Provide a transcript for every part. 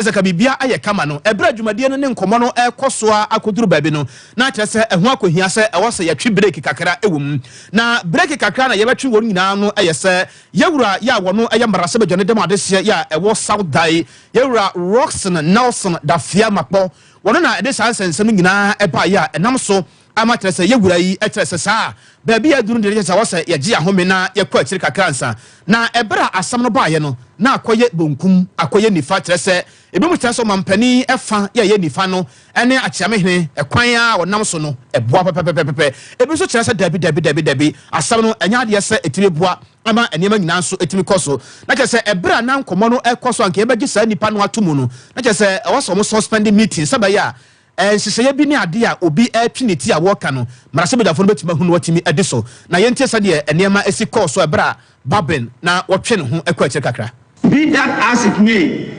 Sɛ ka biribiara ayɛ kama no, ɛberɛ a dwumadie no ne nkɔmmɔ no rekɔ so ara akɔduru baabi no, na kyerɛ sɛ ɛho akɔhia sɛ ɛwɔ sɛ yɛtwe breki kakra wɔ mu. Na breki kakra na yɛbɛtwe wɔ nyinaa no yɛ sɛ yɛwura yɛ a wɔno yɛ mmarahyɛbadwa no dɛm adehyeɛ yɛ a ɛwɔ South Dayi, yɛwura Rockson Nelson Dafia Makpɔ, wɔno na ɛde saa nsɛnsɛm no nyinaa ɛbaeɛ a ɛnam so ama kyerɛ sɛ yɛwura yi kyerɛ sɛ saa baabi a aduru no deɛ kyerɛ sɛ ɛwɔ sɛ yɛgye ahome na yɛkɔ akyiri kakra ansa. Na ɛberɛ a asɛm no baeɛ no, na akɔyɛ bonkum, akɔyɛ nifa, kyerɛ sɛ ebinom kyerɛ sɛ ɔmampanin ɛfa yɛ ɛyɛ nifa no ne akyeamehene ɛkwan a ɔnam so no ɛboa pɛpɛpɛpɛpɛ. Ebi nso kyerɛ sɛ dabi dabi dabi dabi, asɛm no ɛnyɛ adeɛ sɛ ɛtumi boa ama nneɛma nyinaa nso ɛtumi kɔ so. Na kyerɛ sɛ ɛberɛ a na nkɔmmɔ no ɛkɔ so a anka yɛbɛgye saa nnipa no ato mu no, na kyerɛ sɛ ɛwɔ sɛ wɔn suspend meeting sɛ ɛbɛyɛ a Nhyehyɛeɛ bi ne adeɛ a obi retwe ne ti a wɔreka no, mmarahyɛbadwafoɔ no bɛtumi ahunu na wɔatumi adi so. Na yɛntie sɛdeɛ nneɛma si kɔɔ so ɛberɛ a Babin na wɔtwe ne ho kɔ akyire kakra. Be that as it may,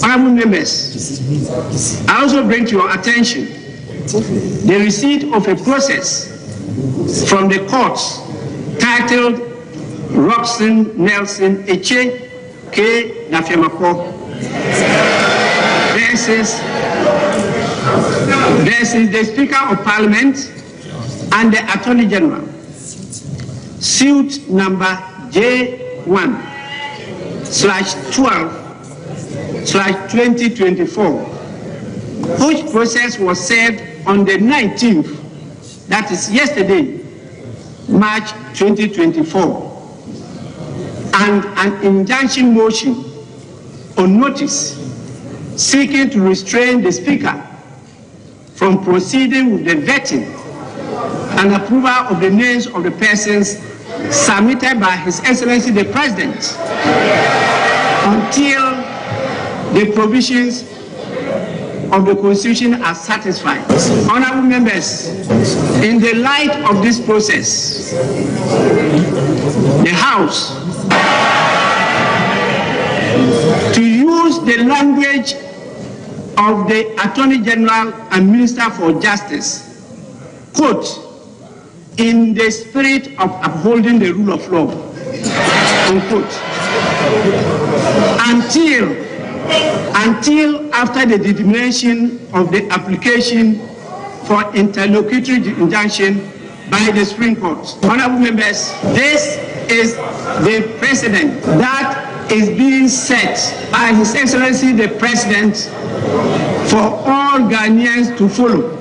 Honourable Members, I also bring to your attention the receipt of a process from the courts titled Rockson Nelson Eche K. Dafeamekpor versus versus the Speaker of Parliament and the Attorney General. Suit number J1 slash 12 slash 2024, which process was served on the 19th, that is yesterday, March 2024, and an injunction motion on notice seeking to restrain the Speaker from proceeding with the vetting and approval of the names of the persons submitted by His Excellency the President until the provisions of the Constitution are satisfied. Honorable members, in the light of this process, the House, to use the language of the Attorney General and Minister for Justice, quote, in the spirit of upholding the rule of law, unquote, until, until after the determination of the application for interlocutory injunction by the Supreme Court. Honorable members, this is the precedent that is being set by His Excellency the President for all Ghanaians to follow.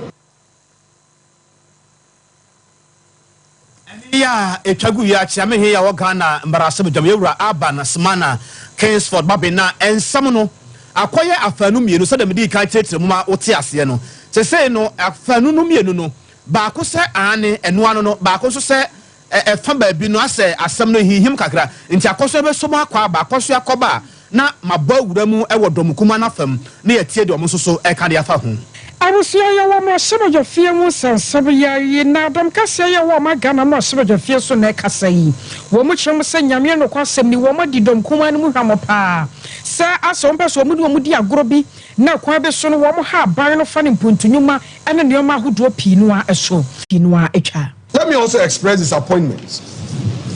Ɛnne yi a ɛtwa gu yi akyeame he a ɔwɔ Ghana mmarahyɛbadwam Yɛwura Alban Sumana Kingsford Babe na nsɛm no akɔyɛ afaanu mmienu sɛdeɛ medii kan kyerɛkyerɛ mu ma wote aseɛ no. Sesei no afaanu no mmienu no baako sɛ aane ɛno ano no baako nso sɛ Ɛfa baabi no asɛ asɛm no hinhim kakra, nti akɔso ɛbɛsɔ mu akɔ aba, akɔso akɔba a, na mabɔ awura mu wɔ dɔm kumaa no afam na yɛatie deɛ wɔn nso so reka de afa ho. Abusua yɛwɔ mmarahyɛbadwafie mu nsɛnsɛm yɛ yi na dɔm kɛseɛ yɛ wɔ ɔman Ghana mmarahyɛbadwafie so na ɛkasa yi. Wɔn kyerɛ mu sɛ Nyame nokwasɛm ni wɔn adi dɔm kumaa no mu hwammɔ paa sɛ asɛ wɔn pɛ sɛ wɔn ne wɔn di agorɔ bi na kwan bi so no wɔn ha aban no fa ne mpuntu nwuma ne nnoɔma ahodoɔ pii no ara so. Pii no ara atwa. Let me also express disappointment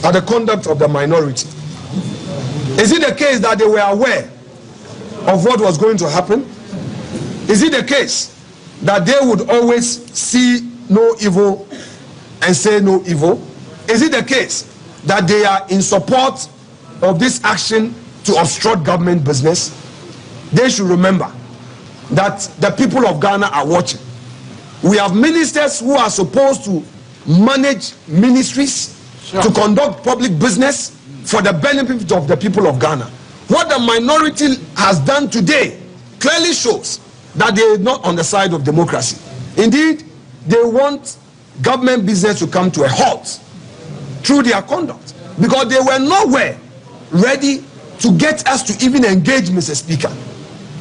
at the conduct of the minority. Is it the case that they were aware of what was going to happen? Is it the case that they would always see no evil and say no evil? Is it the case that they are in support of this action to obstruct government business? They should remember that the people of Ghana are watching. We have ministers who are supposed to manage ministries, sure. to conduct public business for the benefit of the people of Ghana. What the minority has done today clearly shows that they are not on the side of democracy. Indeed, they want government business to come to a halt through their conduct because they were nowhere ready to get us to even engage Mr. Speaker.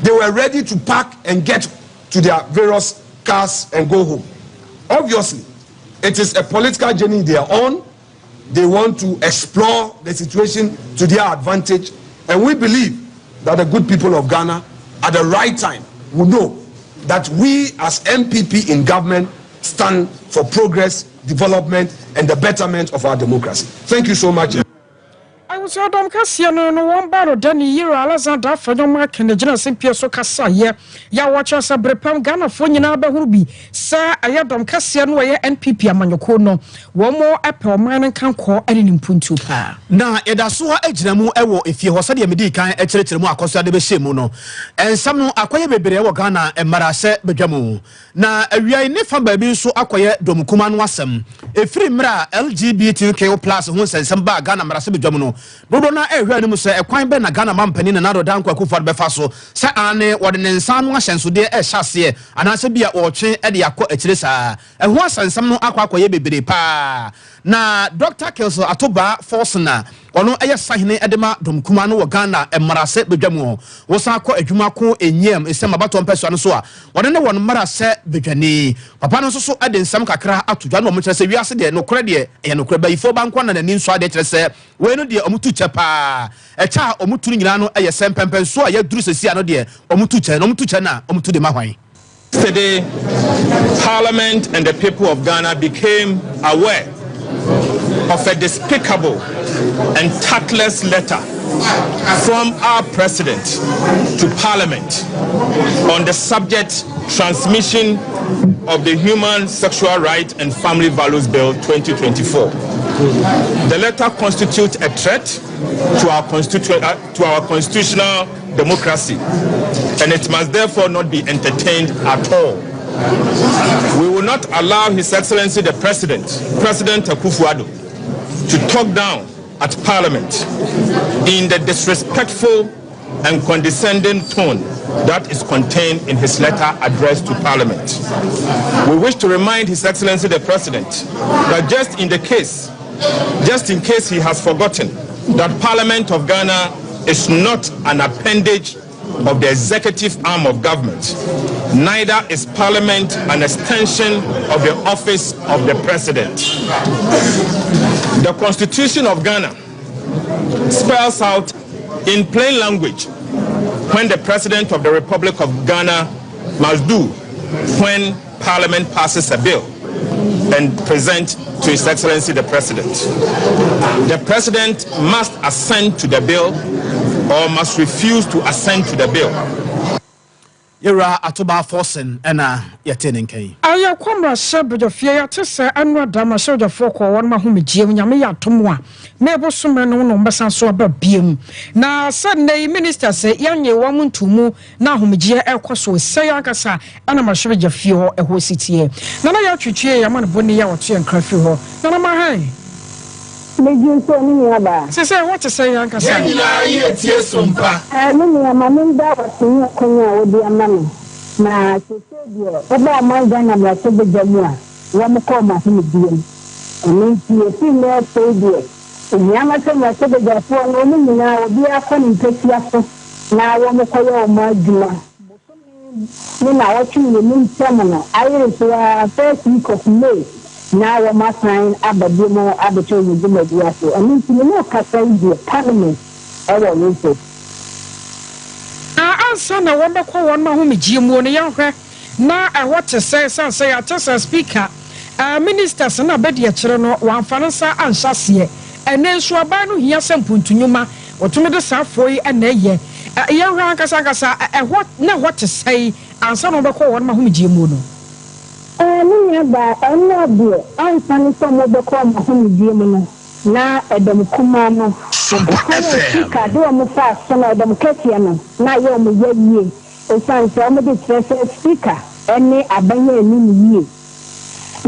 They were ready to pack and get to their various cars and go home. Obviously, it is a political journey they are on. They want to explore the situation to their advantage. And we believe that the good people of Ghana, at the right time, will know that we as NPP in government stand for progress, development, and the betterment of our democracy. Thank you so much. Abusua dɔm kɛseɛ no no wɔn ba no dɛ ne yere Alexander Afenyo Markin gyina simpie so kasaeɛ yɛ a wɔkyerɛ sɛ bere pam Ghanafoɔ nyinaa bɛhunu bi sɛ ɛyɛ dɔm kɛseɛ no ɛyɛ NPP amanyɔkuo no wɔn mo pɛ ɔman no nkankɔ ne ne mpuntuo paa. Na yɛda so ara gyina mu wɔ efie hɔ sɛdeɛ medii kan kyerɛkyerɛ mu akɔsoa de bɛhyɛɛ mu no. Nsɛm no akɔyɛ bebree wɔ Ghana mmarahyɛ badwa mu. Na awia yi ne fa baabi nso akɔyɛ dɔm kumaa no asɛm. Ɛfiri mmerɛ a LGBTQ plus ho nsɛnsɛm baa Ghana mmarahyɛbadwam no, dodoɔ no ara rehwɛ anim sɛ ɛkwan bɛn na Ghana mampanin Nana Addo Dankwa Akufo-Addo bɛfa so sɛ aane wɔde ne nsa ano ahyɛnsodeɛ rehyɛ aseɛ anaasɛ bi a wɔretwe de akɔ akyire saa. Ɛho asɛnsɛm no akɔ akɔyɛ bebree pa ara. Na Dɔkta Kilsel Atobaa Forson a ɔno yɛ sahene de ma dɔm kumaa no wɔ Ghana mmarasɛ badwa mu, wosan kɔ adwuma ko Nyiam nsɛm abatoɔ mpɛsoa no so a wɔne ne wɔn mmarasɛ badwani. Papa no nso so de nsɛm kakra ato dwa na wɔkyerɛ sɛ wiase deɛ nokorɛ deɛ ɛyɛ nokorɛ, bayifoɔ ba nko ara na n'ani nsɔ adeɛ kyerɛ sɛ wei no deɛ wɔtu kyɛ paa. Ɛkyɛ a wɔtu no nyinaa no yɛ sɛ mpɛmpɛnsoɔ a yɛaduru seesei ano deɛ wɔtu kyɛ na wɔtu kyɛ no a wɔtu de ma hwan? Yesterday, Parliament and the people of Ghana became aware of a despicable and tactless letter from our president to Parliament on the subject transmission of the Human Sexual Rights and Family Values Bill 2024. The letter constitutes a threat to our, constitu- to our constitutional democracy, and it must therefore not be entertained at all. We will not allow His Excellency the President, President Akufo-Addo, to talk down at Parliament in the disrespectful and condescending tone that is contained in his letter addressed to Parliament. We wish to remind His Excellency the President that just in the case, just in case he has forgotten, that Parliament of Ghana is not an appendage of the executive arm of government. Neither is Parliament an extension of the office of the President. The Constitution of Ghana spells out in plain language when the President of the Republic of Ghana must do when Parliament passes a bill and present to His Excellency the President. The President must assent to the bill or must refuse to assent to the bill. Yɛwura Atoba Forson ɛna yɛte ne nka yi. Ayɛ kɔ mmarahyɛ badwafie yɛate sɛ ɛno ada mmarahyɛ badwafoɔ kɔɔ wɔnom ahomegyeɛ mu Nyame yɛ atom a May bosome no na wɔbɛsan so aba biom na sɛ nnɛ yi minister sɛ yɛnyee wɔn nto mu na ahomegyeɛ ɛrekɔ so sɛi ankasa ɛna mmarahyɛbadwa fie hɔ ɛhɔ si teɛ. Nana Yaa Twitwie yɛ amanebɔni a ɔto yɛn nkra firi hɔ. Nana Mahan. Megye nso me nua baa. Sesei ɛhɔ te sɛn ankasa? Yɛn nyinaa yɛ tie som pa. Me nua, ma menda wo ase ne akwanya a wode ama me. Na seesei deɛ, woba ɔman Ghana mmarahyɛbadwa mu a, wɔkɔ wɔn ahomegyeɛ mu. Ɛno nti, ɛfiri nnɛ rekɔ yi deɛ, ɛhia ma sɛ mmarahyɛbadwafoɔ no, wɔn nyinaa, obiara kɔ ne mpasua so na wɔkɔyɛ wɔn adwuma. Bosome ne nnawɔtwe mmienu ntam no, ayere so ara, first week of May, na wɔasan aba bio abɛhyɛ wɔn dwumadie ase. Ɛno nti, me ne wo kasa yi deɛ, Parliament wɔ recess. Na ansa na wɔbɛkɔ wɔn ahomegyeɛ muo no, yɛnhwɛ na ɛhɔ te sɛ ɛsiane sɛ yɛate sɛ Speaker, Ministers no abadiakyire no wɔamfa ne nsa anhyɛ aseɛ. Ɛnnɛ nso aban no hia sɛ mpuntu nnwuma wɔtumi de saa afoɔ yi na ɛyɛ. Yɛnhwɛ ankasa ankasa ɛhɔ na ɛhɔ te sɛn ansa na wɔbɛkɔ wɔn ahomegyeɛ muo no. Me nua baa, ɛnnɛ deɛ ansa ne sɛ wɔbɛkɔ wɔn ahomegyeɛ mu no, na ɛdɔm kumaa no, Sompa ɛkwan a FM. Speaker de wɔn faa so no, ɛdɔm kɛseɛ no, na ayɛ wɔn ya yie. Esiane sɛ wɔde kyerɛ sɛ Speaker ne aban anni no yie.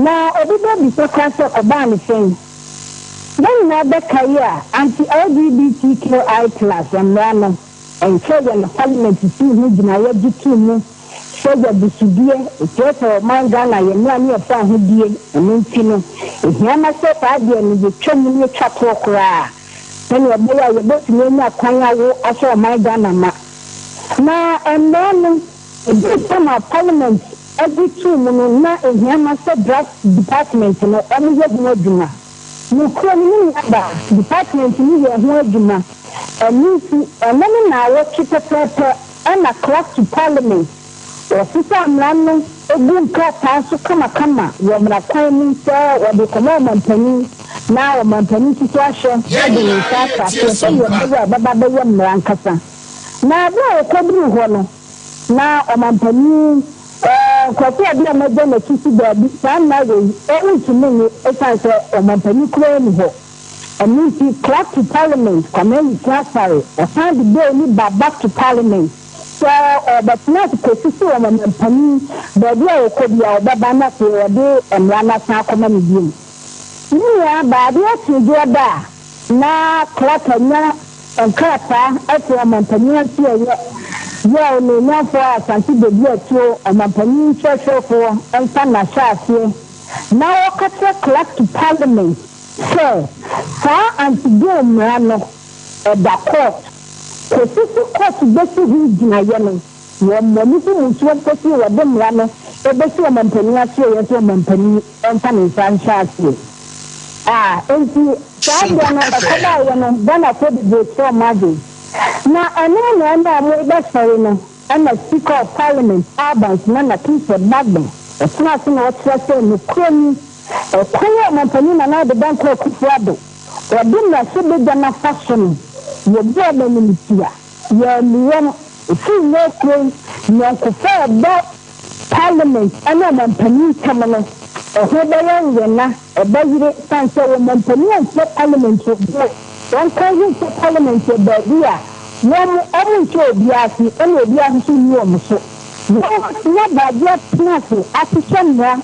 Na obi bɛbisa koraa sɛ ɔbaa no sɛn? Yɛn nyinaa bɛkae a anti-LGBTQI plus mmara no, ɛnkyɛe yɛ na Parliament sii ho gyinaeɛ gye too mu sɛ yɛ abusudeɛ, ɛkyerɛ sɛ ɔman Ghana yɛ mmara ne yɛfa ahodie, ɛno nti no ɛhia ma sɛ saa adeɛ no yɛtwa mu na yɛtwa toɔ koraa sɛdeɛ ɛbɛyɛ a yɛbɛtumi anya kwan awo ahyɛ ɔman Ghana ma. Na mmara no, ɛduu tam a Parliament gye too mu no, na ɛhia ma sɛ Draft Department no wɔyɛ ho adwuma. Nokorɛ no, me nuabaa, Department no yɛɛ ho adwuma. Ɛno nti, ɛnnɛ ne naawɔtwe pɛpɛɛpɛ na Clerk to Parliament wɔsesa mmara no gu nkrataa so kamakama wɔ mmara kwan mu sɛ wɔde rekɔma ɔmampanin. Na ɔmampanin nso so ahwɛ Yɛn de ne nyinaa nsa ahyɛ yɛretie aseɛ sɛdeɛ Sompa. ɛbɛyɛ a ɛbɛba abɛyɛ mmara ankasa. Na berɛ a wɔkɔduruu hɔ no, na ɔmampanin eh, Kwaku Aduama agya n'akyi si daabi, saa mmara wei, ɔntumi nye ɛsiane sɛ ɔmampanin koraa nni hɔ. Ɛno nti, Clerk to Parliament, Kwame Awuku Asare, ɔsan de bill no ba back to Parliament sɛ ɔrebɛtena ase kɔsi sɛ ɔmampanin, baabi a ɔkɔ biara ɔbɛba na afei ɔde mmara no asan akɔma no bio. Me nua baa, adeɛ kye dwoɔda a, na Clark anya nkrataa afiri ɔmanpanin asoɛeɛ yɛ onuonyamfoɔ a Asante Bediatuo ɔmanpanin kyerɛkyerɛfoɔ nsa na hyɛ aseɛ na ɔka kyerɛ Clark to Parliament sɛ saa anti-gay mmara no ɛda court kɔsi se court bɛsi ho gyinaeɛ no. Wɔmmɔ ne ho mmusuo kɔsi wɔde mmara no bɛsi ɔmampanin asoɛeɛ sɛ ɔmampanin mfa ne nsa nhyɛ aseɛ. A Enti saa berɛ Sompa no FM. ɛkɔbaeɛ no Ghanafoɔ bebree kyerɛɛ wɔn adwene. Na ɛno na ɛma wɔrebɛsɔre no ɛna Speaker of Parliament Alban Sumana Kingsford Bagbin ɔtena ase na ɔkyerɛ sɛ nokorɛ ni ɛkwan a ɔmampanin Nana Addo Dankwa Akufo-Addo ɔde mmarahyɛbadwa no afa so no wɔbu wɔn animtia. Yɛannu wɔn. Ɛfiri nnɛ rekɔ yi, nyɔnkofa a ɛda Parliament ne ɔmampanin ntam no, ɛho bɛyɛ nwena, ɛbɛyere, sane sɛ ɔmampanin ankyerɛ Parliament wɔ bio. Wɔnka nso sɛ Parliament yɛ baabi a wɔn, wɔnhyɛ obiara ase ɛna obiara nso nni wɔn so. Wɔanya baabi atena ase ahyehyɛ mmara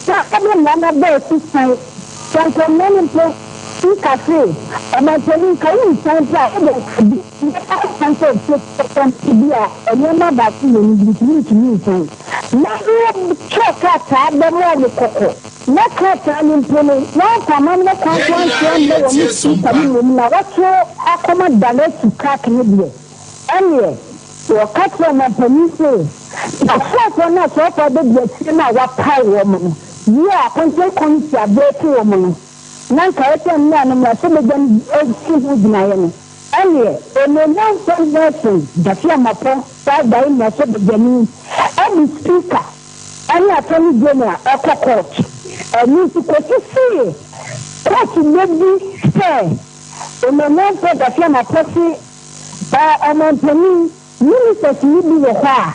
Sɛ ɔde mmara no aba afi san, sɛ anka mmara no mpo nka se ɔmanpanin nka wonsan mpo a, wode nka bi bɛka ho kwan sɛ ofie kɔsɛm bi a nneɛma baako mmienu bi nti wontumi nsan. Na wotwerɛ krataa bɛma wɔn kɔkɔ, na krataa no mpo no wɔamfa amammerɛ kwan Yɛn so nyinaa antwerɛ ammrɛ wɔn yɛretie speaker Sompa. no mmom na wɔatwerɛ akɔma Dalatu clerk no deɛ, ɛnneɛ Wɔka kyerɛɛ ɔmanpanin se, Asraafoɔ ne asɔfoɔ abadiakyire no a wɔapaw wɔn no, yi a akɔnkyɛn kɔmiti abɛɛto wɔn no, na anka ɛsɛ sɛ mmea no mmarahyɛbadwa no si ho gyinaeɛ no, ɛnneɛ Onuonyamfoɔ Nelson Gyaffi Amoako saa da yi mmarahyɛbadwani de Speaker ne Attorney General kɔ kɔɔto. Ɛno nti kɔsi se kɔɔto bɛdi sɛ Onuonyamfoɔ Gyaffi Amoako se Ɛ ɔmanpanin, ministers no bi wɔ hɔ a,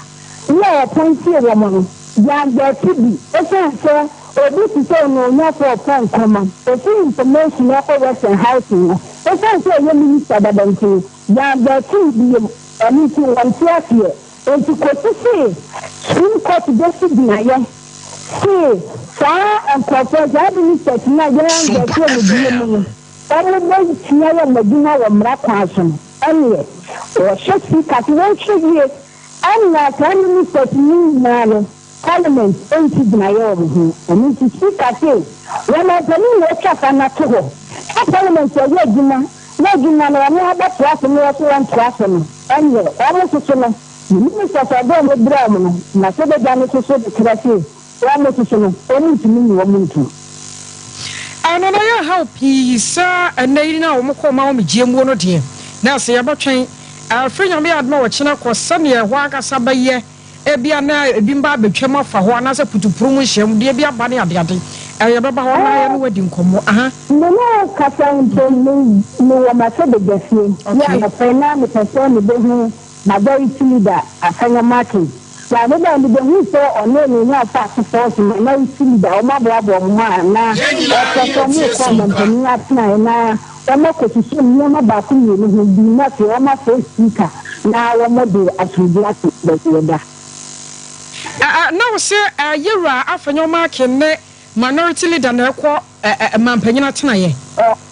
nea wɔpɔntee wɔn no, yɛandɛɛte bi esiane sɛ obi te sɛ Onuonyafo Ɔpɔn Nkrumah, ofiri Information ɛkɔ Western Housing no, esiane sɛ ɔyɛ minister dada nti no, yɛandɛɛte no biom, ɛno nti wɔnte aseɛ. Enti kɔsi se Supreme Court bɛsi gyinaeɛ se saa nkorɔfoɔ, saa ministers no a Sompa yɛandɛɛte wɔn biom FM. no, Wɔbɛtua wɔn adwuma wɔ mmara kwan so no, ɛnneɛ wɔhyɛ sika so wɔnhwɛ yie ɛnna saa ministers yi nyinaa no parliament nsi gyinaeɛ wɔn ho. Ɛno nti speaker se wɔn mpanin na atwa fa no ato hɔ sɛ parliament ɛyɛ adwuma na adwuma no wɔn abɛtoa so na wɔso wɔntoa so no, ɛnneɛ wɔn nso so no ne ministers a ɔde wɔn brɛ wɔn no mmarahyɛbadwa no nso so de kyerɛ se Wɔn nso so no, wɔntumi nyi wɔn ntom. Ɛno na ɛyɛ haw pii sɛ ɛnnɛ yi no a wɔkɔ ɔman ahomegyeɛ muo no deɛ, na sɛ yɛbɛtwɛn afiri Nyame adom a ɔkyena kɔ sɛdeɛ ɛhɔ ankasa bɛyɛ, ebia na ebi ba abɛtwam afa hɔ anaasɛ putupuru mu nhyiamdeɛ bi aba ne adeade, yɛbɛba hɔ na yɛne wo adi nkɔmmɔ. Aha. Me ne wo kasa yi mpo, me mewɔ m'asɛbadwafie yi anɔpa yi na mepɛ sɛ mebɛhu Majority Leader Afenyo Markin. Na me bae mebehuu sɛ ɔne ne nuafo asefoɔ nso Minority Leader wɔn aboaboa wɔn ho a na Yɛn nyinaa wɔpɛ sɛ yɛretie wɔrekɔ Sompa. ɔmanpanin atenaeɛ na wɔakɔsusu nneɛma baako mmienu ho bi na afei wɔafrɛ Speaker na wɔde asomdwoeɛ ato baabi ɛda. Na wo se Yewura Afenyo Markin ne Minority Leader na ɛkɔ Ɔmanpanyin atenaeɛ.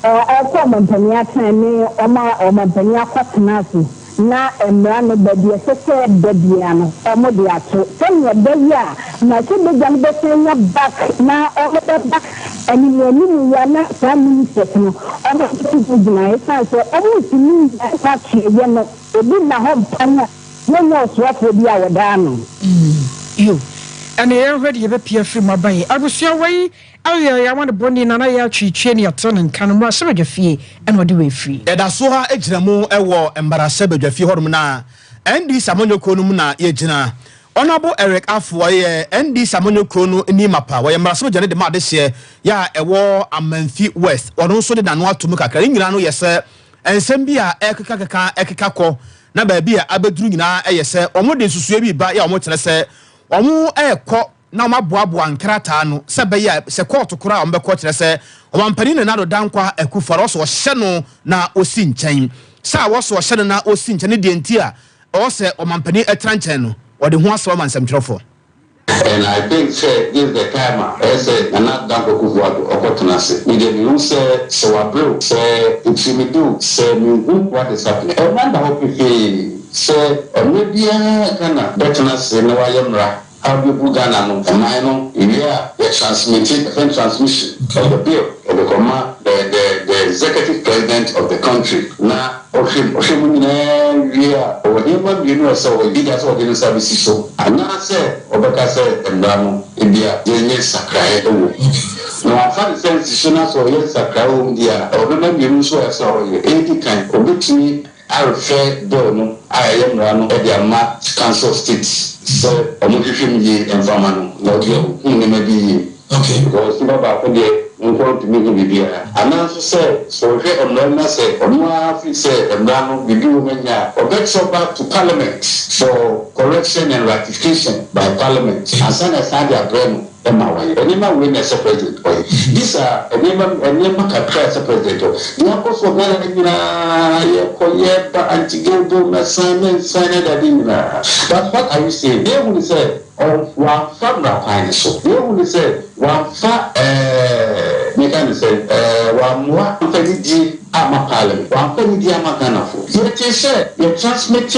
Ɛkɔ ɔmanpanin atenaeɛ ne wɔn a ɔmanpanin akɔtena ase na mmara no baabi a ɛsɛ sɛ ɛda biara no wɔde ato sɛdeɛ ɛbɛyɛ a mmarahyɛbadwa no bɛsan anya back na wɔbɛba animuanimu yi a na saa ministers no wɔbɛsi ho gyinaeɛ ɛsiane sɛ wɔntumi nnya saa atweeɛ no ebi nna hɔ mpa no a wɔnnya ɔsoafoɔ bi a wɔda ano. Yo, ɛneɛ yɛnhwɛ deɛ ɛbɛpue afiri mu aba yi. Abusua wei Ayɛ yɛ awane bɔne na na yɛ atweetwee ne yɛte ne nka no mmarahyɛbadwafie ɛna ɔde wei firi. Yɛda so ara gyina mu wɔ mmarahyɛbadwafie hɔnom na NDC amanyɔkuo no mu na yɛgyina. Honourable Eric Afful, ɔyɛ NDC amanyɔkuo no ni mapa, wɔyɛ mmarahyɛbadwani de ma adehyeɛ yɛ a ɛwɔ Amanfi West. Ɔno nso de n'ano ato mu kakra. Ne nyinaa no yɛ sɛ nsɛm bi a ɛkekakeka ɛkeka kɔ na baabi a abɛduru nyinaa yɛ sɛ wɔn de nsusuɛ bi ba yɛ a wɔn kyerɛ sɛ wɔn ɛrekɔ na wɔn aboaboa nkrataa no sɛ bɛyɛ a sɛ kɔɔto koraa a wɔn bɛkɔ kyerɛ sɛ Ɔmampanin Nana Addo Dankwa Akufo-Addo ɔsɔ ɔhyɛ no na ɔsi nkyɛn sɛ a wɔsɔ ɔhyɛ no na ɔsi nkyɛn ne deɛ nti a ɛwɔ sɛ ɔmampanin ɛtena nkyɛn no, ɔde ho asɛm ama nsɛmtwerɛfoɔ. And I think sɛ this is the time a ɛyɛ sɛ Nana Dankwa Akufo-Addo ɔkɔ tena ase. Me deɛ mehu sɛ sɛ wabrɛ o, sɛ ntirimide o, sɛ menhu what is happening. Ɛmma nda hɔ pefee sɛ mmerɛ biara Ghana bɛtena ase na wayɛ mmra a ɔde bu Ghana no, ɔman no, ewie a yɛ transmite, yɛfrɛ no transmission of the bill, yɛde kɔma the executive president of the country na ɔhwɛ mu. Ɔhwɛ mu nyinaa wie a, ɔwɔ nneɛma mmienu a ɛsɛ ɔyɛ, either sɛ ɔde ne nsa bɛsi so anaasɛ ɔbɛka sɛ mmara no ebia yɛnyɛ nsakraeɛ wɔ mu. Na wamfa ne nsa ansi so na sɛ ɔyɛ nsakraeɛ wɔ mu deɛ a, ɔwɔ nneɛma mmienu nso a ɛsɛ ɔyɛ. Ɛdi kan, ɔbɛtumi arefɛ bill no a ɛyɛ mmara no de ama Council of States sɛ ɔmo hwehwɛ mu yie mfa ma no na ɔde ɔhu nneɛma bi yie. Because nipa baako deɛ nko ntumi hu biribiara. Anaa nso sɛ ɔhwɛ mmara no na sɛ ɔno ara fi sɛ mmara no biribi wɔ mu anya a, ɔbɛkyerɛ back to Parliament for correction and ratification by Parliament ansa na ɛsan de abrɛ no ma wayɛ. Nneɛma wei na ɛsɛ president ɔyɛ. These are nneɛma kakra a ɛsɛ president ɔyɛ. Deɛ akɔ so wɔ Ghana nyinaa, yɛkɔ yɛba anti-gay bill, mɛsan mɛnsan ne dade nyinaa. But what are you saying? Deɛ ehu ne sɛ wamfa mmara kwan ne so. Deɛ ehu ne sɛ wamfa meka ne sɛ wammoa amfa nidie ama Parliament, wamfa nidie ama Ghanafo. Yɛte sɛ yɛ transmit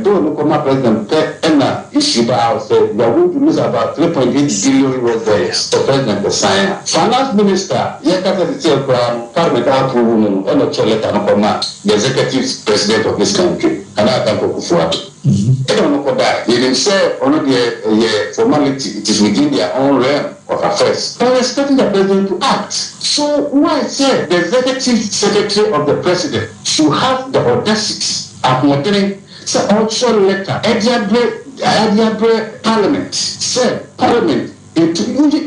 bill no kɔma president pɛ ɛna issue ba out sɛ we are going to lose about US$3.8 billion sɛ president sign a. Finance minister yɛkasa tete koraa no, Parliament approve no, ɛna ɔkyerɛ letter no kɔma the executive president of this country, Nana Dankwa Akufo-Addo, ɛna ɔno kɔda. Yɛnim sɛ ɔno deɛ ɛyɛ formality, it is within their own realm of affairs, but we expecting the president to act. So why say the executive secretary of the president should have the audacity, ahoɔdene sɛ ɔtwerɛ letter ɛde abrɛ Parliament sɛ Parliament it,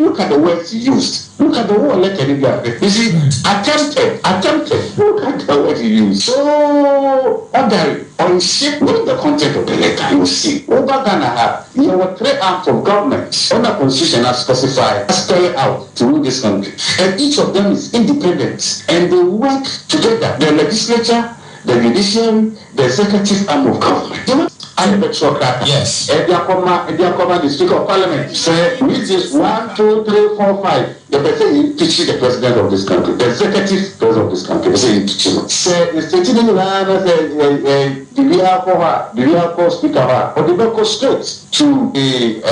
look at the words he used. Look at the word letter ni bi ahwɛ. You see, attempted, attempted. Look at the word he used. So ordinary, ɔnhyɛ. Read the content of the letter, you see. Over Ghana ha, there were three arms of government under constitution as specified, as spell it out to rule this country. And each of them is independent and they work together. The legislature, the judiciary, the executive arm of government. Ayɛ bɛtwerɛ krataa. Ɛde akɔma the Speaker of Parliament sɛ read this one, two, three, four, five. Yɛpɛ sɛ yɛ impeach the president of this country, the executive president of this country. Yɛpɛ sɛ yɛ impeach no. Sɛ yɛsɛti ne nyinaa na sɛ ɛ ɛ biribi akɔ hɔ a, biribi akɔ Speaker hɔ a, ɔde bɛkɔ straight to the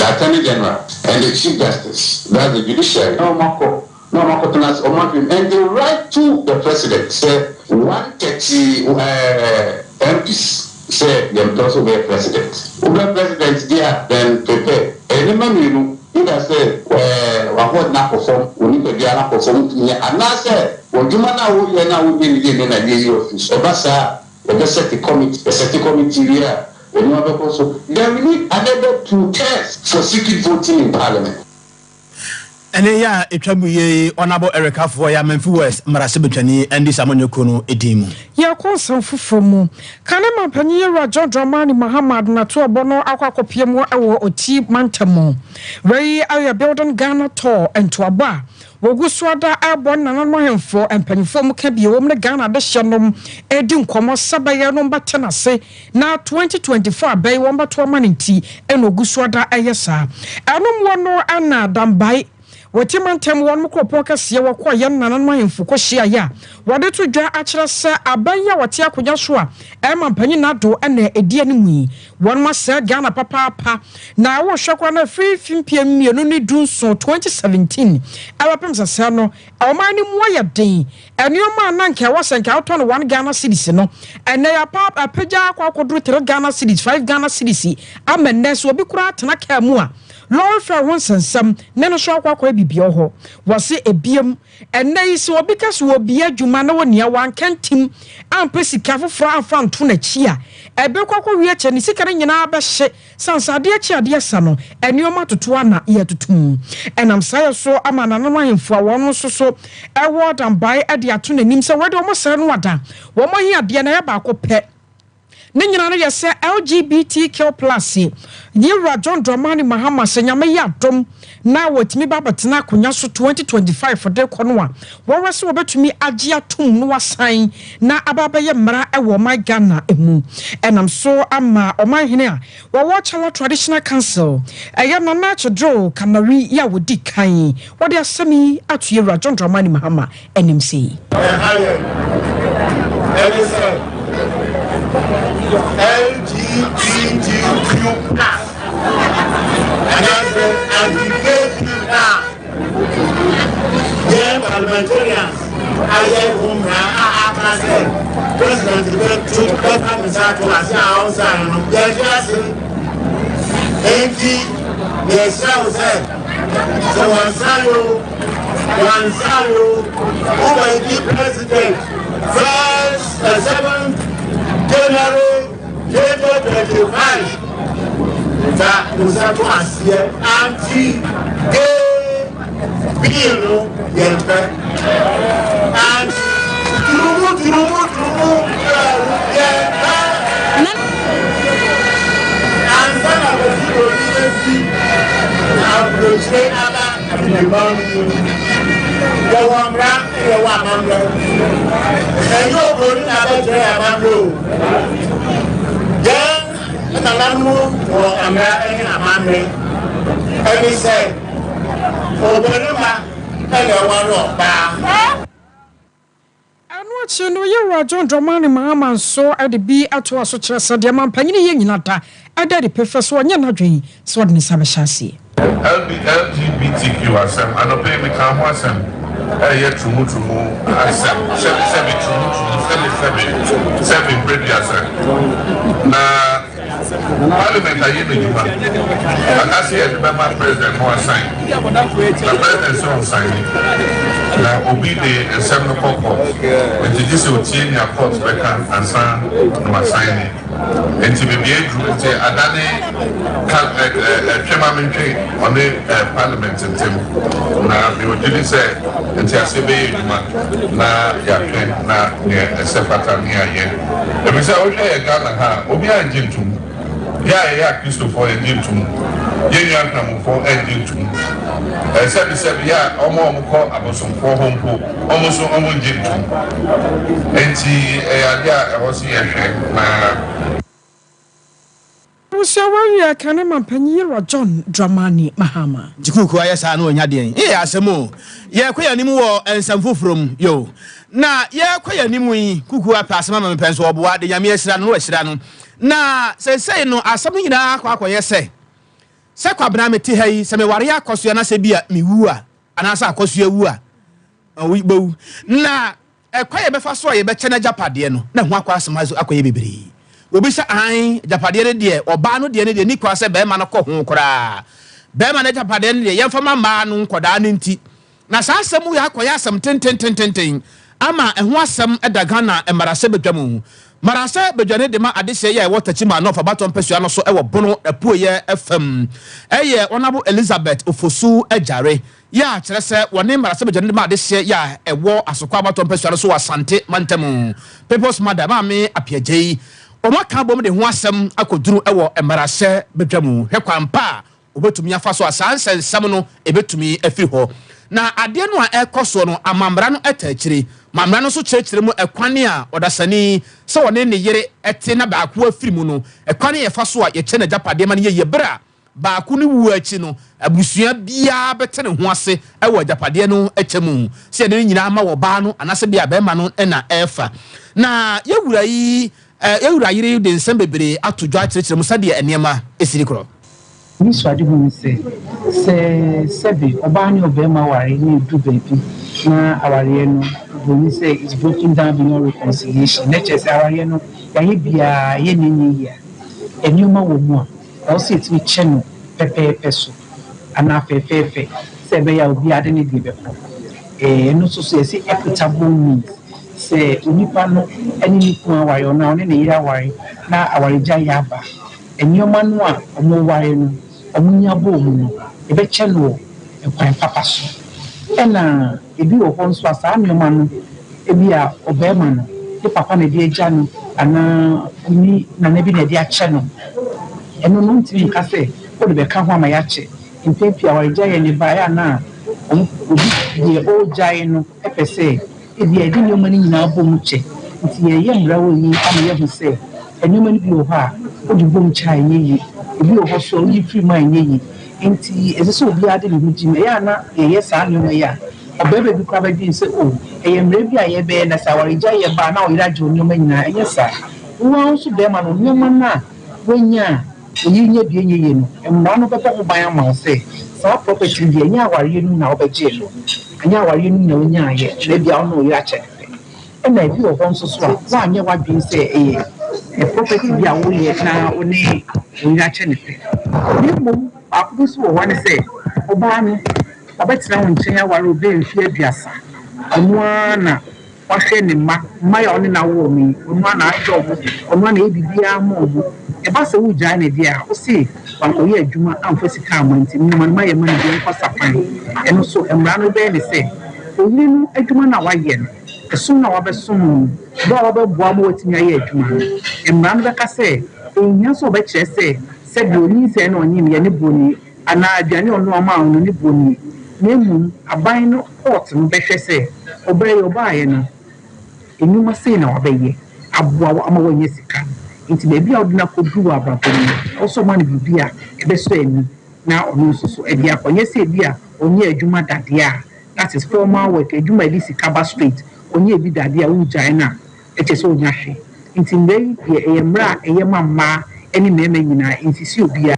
Attorney General and the Chief Justice, that's the judiciary. Na wɔn akɔ tena ase, wɔn ahwɛ mu and they write to the president sɛ 130 MPs sɛ yɛn pɛ so bɛyɛ president. Wobɛ president deɛ a, then prepare nneɛma mmienu: either sɛ wahoɔden akɔ fam, wɔ nipadua no akɔ fam nyɛ, anaasɛ w'adwuma no a woyɛ no a wonyɛ ne yie no na yɛyi office. Ɛba saa, yɛbɛ set committee. Yɛ set committee wie a, nneɛma bɛkɔ so. Then we need another two terms for secret voting in Parliament. Ɛne yɛ a ɛtwa mu yie, Honourable Eric Afful, yɛ Amenfi West mmarahyɛbadwani, NDC amanyɔkuo no din mu. Yɛkɔ nsɛm foforɔ mu. Kane mampanyin Yɛwura John Dramani Mahama nato ɔbɔ no akɔ akɔpie mu wɔ Oti mantam mu. Wei ayɛ Building Ghana Tour ntoabɔ a wɔgu so ada ɛbɔ nananom ahemfo mpanyinfoɔ mu ka bio wɔm ne Ghana adehyɛ nom ɛdi nkɔmmɔ sɛ bɛyɛ no bɛte n'ase na 2024 abɛyi wɔn bɛto ama ne nti ɛna ogu so ada ɛyɛ saa. Ɛnom wɔ no ɛna Dambae wɔte mantam wɔn kuropɔn kɛseɛ wɔkɔ yɛn nananom ahemfo kɔhyiaeɛ a wɔde to dwa akyerɛ sɛ aban yi a wɔte akonnwa so a ɛma mpanyin nado ɛna ɛdi anim yi, wɔn asɛ Ghana papaapa. Na wɔhwɛ koraa no afiri fimpie 2017, 2017 ɛbɛpem sɛsɛ no, ɔman no mu ayɛ den. Nneɛma a na nka ɛwɔ sɛ nka wotɔ no 1 Ghana cedis no, ɛnɛ yɛapa apagya akɔ akɔduru 3 Ghana cedis, 5 Ghana cedis, ama nnɛ sɛ obi koraa tena kaa mu a, lɔre fare ho nsɛnsɛm ne no so akɔ akɔyɛ biribi wɔ hɔ. Wɔse ebiem ɛnɛ yi sɛ obi ka sɛ obi adwuma adwuma na onua wanka ntim ampɛ sika foforɔ amfa anto n'akyi a, ɛbɛkɔ akɔwie akyɛ ne sika no nyinaa bɛhye. Sane sɛ adeɛ kye adeɛ sa no, nneɛma toto a na yɛtoto mu. Ɛnam saa yɛ so ama nananom ahemfo a wɔn nso so wɔ adambae de ato n'anim sɛ wɔde wɔn srɛ no ada wɔn ahiadeɛ no ɛyɛ baako pɛ. Ne nyinaa no yɛ sɛ LGBTQ plus Yewura John Dramani Mahama sɛ Nyame yɛ adom na watumi ba abɛtena akonya so 2025 de rekɔ no a, wɔhwɛ sɛ wɔbɛtumi agye atom na wasan na aba abɛyɛ mmara wɔ ɔman Ghana mu. Ɛnam so ama ɔmanhene a wɔwɔ Chala Traditional Council, ɛyɛ Nana Kyedro Kanari yi a ɔdi kan, wɔde asɛm yi ato Yewura John Dramani Mahama anim sei. Ɛha yɛn ɛne sɛ LGBTQ plus anaasɛ anti-gay bill a yɛn parliamentarians ayɛ ho mmara a aka sɛ president bɛto bɛfa ne nsa ato ase a ɔnsan no yɛnte ase. Enti yɛsrɛ wo sɛ sɛ wɔnsan o Wansan o, wobɛdi president first 7th January 2025. Fa wo nsa to aseɛ anti gay bill no yɛmpɛ. And turumu turumu turumu yɛmpɛ. Ansa na wɔsi obi bɛfi aburokyire aba. Abibiman mu no, yɛwɔ mmara na yɛwɔ amammerɛ. Ɛnyɛ oburoni na abɛkyerɛ yɛn amammerɛ o. Yɛn nananom wɔ mmara ne amammerɛ. Ɛne sɛ, ɔbarima na ɛware ɔbaa. Ɛno akyi no, Yewura John Dramani Mahama nso de bi toa so kyerɛ sɛ deɛ mampanyini yɛ nyina da ɛda adi pefɛ sɛ ɔnyɛ n'adwene sɛ ɔde ne nsa bɛhyɛ aseɛ. LB LGBTQ asɛm, anɔpa yi mekaa ho asɛm, ɛyɛ trumutrumu asɛm, sɛbe sɛbe trumutrumu, sɛbe sɛbe sɛbe mprɛduasa, na Parliament ayɛ n'adwuma, aka sɛ yɛde bɛma President na wasan, na President sɛ ɔnsaene, na obi de nsɛm no kɔ court, nti gye sɛ otie nea court bɛka ansa na wasaene. Nti baabi aduru nti adane ka ɛ ɛ twe ma mentwe ɔne ɛ Parliament ntem, na mewɔ gyidi sɛ nteaseɛ bɛyɛ adwuma na yɛahwɛ na nea ɛsɛ fata ne yɛayɛ. Efisɛ wohwɛ yɛ Ghana ha a, obiara ngye ntom. Yɛ a yɛyɛ Akristofoɔ yɛngye ntom. Yɛn nua Nkramofoɔ ngye ntom. Sɛbisɛbi yɛ a wɔn a wɔkɔ abosomfoɔ hɔ mpo, wɔn nso wɔngye ntom. Enti ɛyɛ adeɛ a ɛwɔ sɛ yɛhwɛ na. Abusua wawie kane mampanyin Yewura John Dramani Mahama. Nti kuukuu ayɛ saa na wanya deɛn? Ee asɛm o. Yɛrekɔ yɛn anim wɔ nsɛm foforɔ mu. Yo. Na yɛrekɔ yɛn anim yi, kuukuu apɛ asɛm ama me pɛ nso ɔboa de Nyame ahyira no na wahyira no. Na seesei no asɛm no nyinaa akɔ akɔyɛ sɛ, sɛ Kwabena mete ha yi, sɛ meware Akɔsoa na sɛ bi a mewu a, anaasɛ Akɔsoa wu a, ɔbɛwu. Na Ɛkwan a yɛbɛfa so a yɛbɛkyɛ n'agyapadeɛ no, na ɛho akɔ asɛm akɔyɛ bebree. Obi sɛ, Aane, agyapadeɛ no deɛ, ɔbaa no deɛ no deɛ, ɛnni kwan sɛ barima no kɔ ho koraa. Barima no agyapadeɛ no deɛ, yɛmfa ma mmaa no nkwadaa no nti. Na saa asɛm wei akɔyɛ asɛm tententententen ama ɛho asɛm da Ghana mmarahyɛbadwa mu. Mmarahyɛbadwa no de ma adehyeɛ yi a ɛwɔ Techiman North abatoɔ mpasua no so wɔ Bono apueɛ fam yɛ Honourable Elizabeth Ofosu Agyare. Yɛ a kyerɛ sɛ wɔne mmarahyɛbadwa no de ma adehyeɛ yɛ a ɛwɔ Asokwa abatoɔ mpasua no so wɔ Asante mantam. People's Mother, Maame Appiah Gyei, wɔn aka abom de ho asɛm akɔduru wɔ mmarahyɛbadwa mu. Hwɛ kwan pa a wɔbɛtumi afa so a saa nsɛnsɛm no ɛbɛtumi afiri hɔ. Na adeɛ no a ɛrekɔ soɔ no ama mmara no ta akyire, ma mmara no nso kyerɛkyerɛ mu ɛkwan a ɔdasani sɛ ɔne ne yere te na baako afiri mu no, ɛkwan a yɛfa so a yɛkyɛ n'agyapadeɛ ma no yɛ yie berɛ a Baako no wuo akyi no, abusua biara bɛte ne ho ase wɔ agyapadeɛ no kyɛ mu, sɛ yɛde ne nyinaa ma wɔ ɔbaa no anaasɛ bia barima no na ɛrefa. Na yɛn wura yi, yɛn wura yere yi de nsɛm bebree ato dwa akyerɛkyerɛ mu sɛdeɛ nneɛma si rekorɔ. M'anisoadehu ne sɛ, sɛ sɛbe ɔbaa ne ɔbarima ware na ɛduru baabi na awareɛ no, oburoni sɛ it's broken down beyond reconciliation, na kyerɛ sɛ awareɛ no yɛayɛ biara ɛyɛ na ɛnyɛ yie a, nneɛma wɔ mu a ɛwɔ sɛ yɛtumi kyɛ no pɛpɛɛpɛ so anaa fɛɛfɛɛfɛ sɛ ɛbɛyɛ a obiara de ne deɛ bɛkɔ. Ɛno nso so yɛse equitable means. Sɛ onipa no ne ne kunu aware anaa ɔne ne yere aware na awaregyaeɛ aba a, nneɛma no a wɔware no, wɔnya bɔɔ mu no, yɛbɛkyɛ no wɔ kwan papa so. Ɛna ebi wɔ hɔ nso a, saa nneɛma no, ebia ɔbarima no, ne papa na ɛde agya no anaa ne nana bi na ɛde akyɛ no. Ɛno no, wontumi nka sɛ wode bɛka ho ama yɛakyɛ. Mpɛn pii awaregyaeɛ no ba a, ɛyɛ a na obi deɛ ɔregyae no pɛ sɛ ebia yɛde nneɛma no nyinaa bom kyɛ. Nti yɛreyɛ mmara wɔ yi ama yɛahu sɛ nneɛma no bi wɔ hɔ a wode bom kyɛ a ɛnyɛ yie, ebi wɔ hɔ nso a woyi firi mu a ɛnyɛ yie. Nti ɛsɛ sɛ obiara de ne ho gyim. Ɛyɛ a na yɛyɛ saa nneɛma yi a, ɔbarima bi koraa bɛdwene sɛ, 'O, ɛyɛ mmara bi a yɛrebɛyɛ na sɛ awaregyaeɛ ba a na ɔyere agye wo nneɛma nyinaa. Ɛnyɛ saa. Wo ara nso barima no, nneɛma no a woanya a Oyi nyɛ deɛ ɛnyɛ yie no, mmara no bɛbɔ ho ban ama wo sɛ saa property no deɛ ɛnyɛ awareɛ no mu na wobɛgyee no, ɛnyɛ awareɛ no mu na wonyaaeɛ, na ebia wo ne wo yere akyɛ no pɛ. Ɛna ebi wɔ hɔ nso so a, woanyɛ w'adwene sɛ ɛyɛ property bi a woyɛ na wo ne wo yere akyɛ no pɛ. Na mmom baako bi nso wɔ hɔ ne sɛ, ɔbaa no wabɛtena wo nkyɛn aware wo bɛyɛ mfeɛ aduasa, ɔno ara na Wahwɛ ne mma, mma yi a ɔne no awo wɔn yi, ɔno ara na ahwɛ wɔn, ɔno ara na ɛyɛ biribiara ma wɔn. Ɛba sɛ wogyae no deɛ a, wose wankɔyɛ adwuma amfa sika amma nti, nneɛma no mayɛ ma no deɛ ɔnkɔ sapan. Ɛno nso, mmara no bɛyɛ ne sɛ, oyere no adwuma no a wayɛ no, ɛsom no a wabɛsom no, boa a wabɛboa ma watumi ayɛ adwuma no, mmara no bɛka sɛ, ɛnhia sɛ ɔbɛkyerɛ sɛ sɛdeɛ ɔnyinsɛn na ɔnyemyɛ ne boɔ nie. Anaa aduane a ɔnoa maa wo no ne boɔ nie, na mmom aban no court no bɛhwɛ sɛ ɔbaa yi ɔbaeɛ no nnwuma sei na wabɛyɛ aboa wo ama woanya sika, nti baabi a wode no akɔduru wɔ abrabɔ mu no ɛwɔ sɛ ɔma no biribi a ɛbɛsɔ ani na ɔno nso so de akɔ, nyɛ sɛ ebi a ɔnyɛɛ adwuma da deɛ a, that is formal work, adwuma a ɛde sika ba straight, ɔnyɛɛ bi da deɛ a wogyae no a ɛkyerɛ sɛ ɔnnya hwee. Nti mmara yi deɛ ɛyɛ mmara a ɛyɛ ma mmaa ne mmarima nyinaa, ɛnsisi obiara.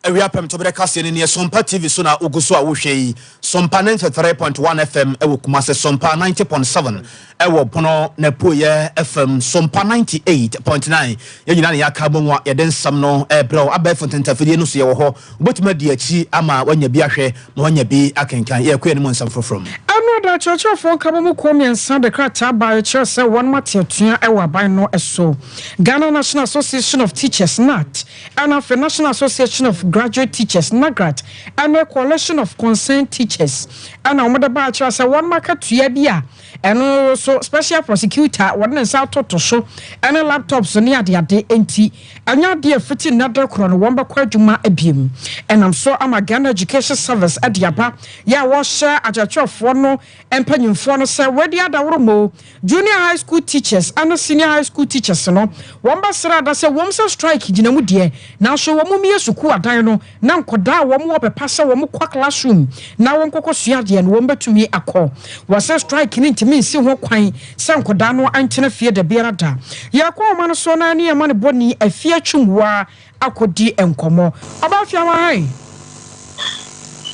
Awia pɛm toberɛ kaseɛ no nie Sompa TV so na wogu so a wohwɛ yi Sompa 93.1 FM wɔ Kumase Sompa 90.7 wɔ Bono n'apueɛ fam Sompa 98.9 Yɛn nyinaa na yɛaka abom a yɛde nsɛm no rebrɛ wo Abɛɛfo ntentafidie no so yɛwɔ hɔ Wobɛtumi adi akyi ama woanya bi ahwɛ ma woanya bi akenkan Yɛrekɔ yɛn anim wɔ nsɛm foforɔ mu. Ɛno da, akyerɛkyerɛfoɔ nkabom kuo mmiɛnsa de krataa baeɛ kyerɛ sɛ wɔnom ate atua wɔ aban no so. Ghana National Association of Teachers, GNAT, Ɛna afei National Association of Graduate Teachers, NAGRAT, ɛne Coalition of Concerned Teachers ɛna wɔde baa kyerɛ sɛ wɔn akatua bi a ɛno so special prosecutor wɔde ne nsa atoto so ɛne laptops ne adeade nti ɛnyɛ adeɛ a fiti nnɛ de korɔ no wɔn bɛkɔ adwuma abiem. Ɛnam so ama Ghana Education Service ɛde aba yɛ a wɔhyɛ akyerɛkyerɛfoɔ no mpanyinfoɔ no sɛ wɔadi adaworo mo Junior High School Teachers ne Senior High School Teachers no, wɔbɛsrɛ ada sɛ wɔn sɛ strike gyina mu deɛ, nanso wɔn mmue sukuu adan no na nkwadaa a wɔn wɔ pɛpa sɛ wɔn kɔ classroom na wɔn kɔkɔ sua adeɛ no wɔn bɛtumi akɔ. Wɔsɛ strike no ntumi nsi ho kwan sɛ nkwadaa no ntena fie dabiara da. Yɛkɔ nwoma no so na ne yɛma no bɔni afie atwumwaa akɔdi nkɔmmɔ. Ɔbaafiawa ahe?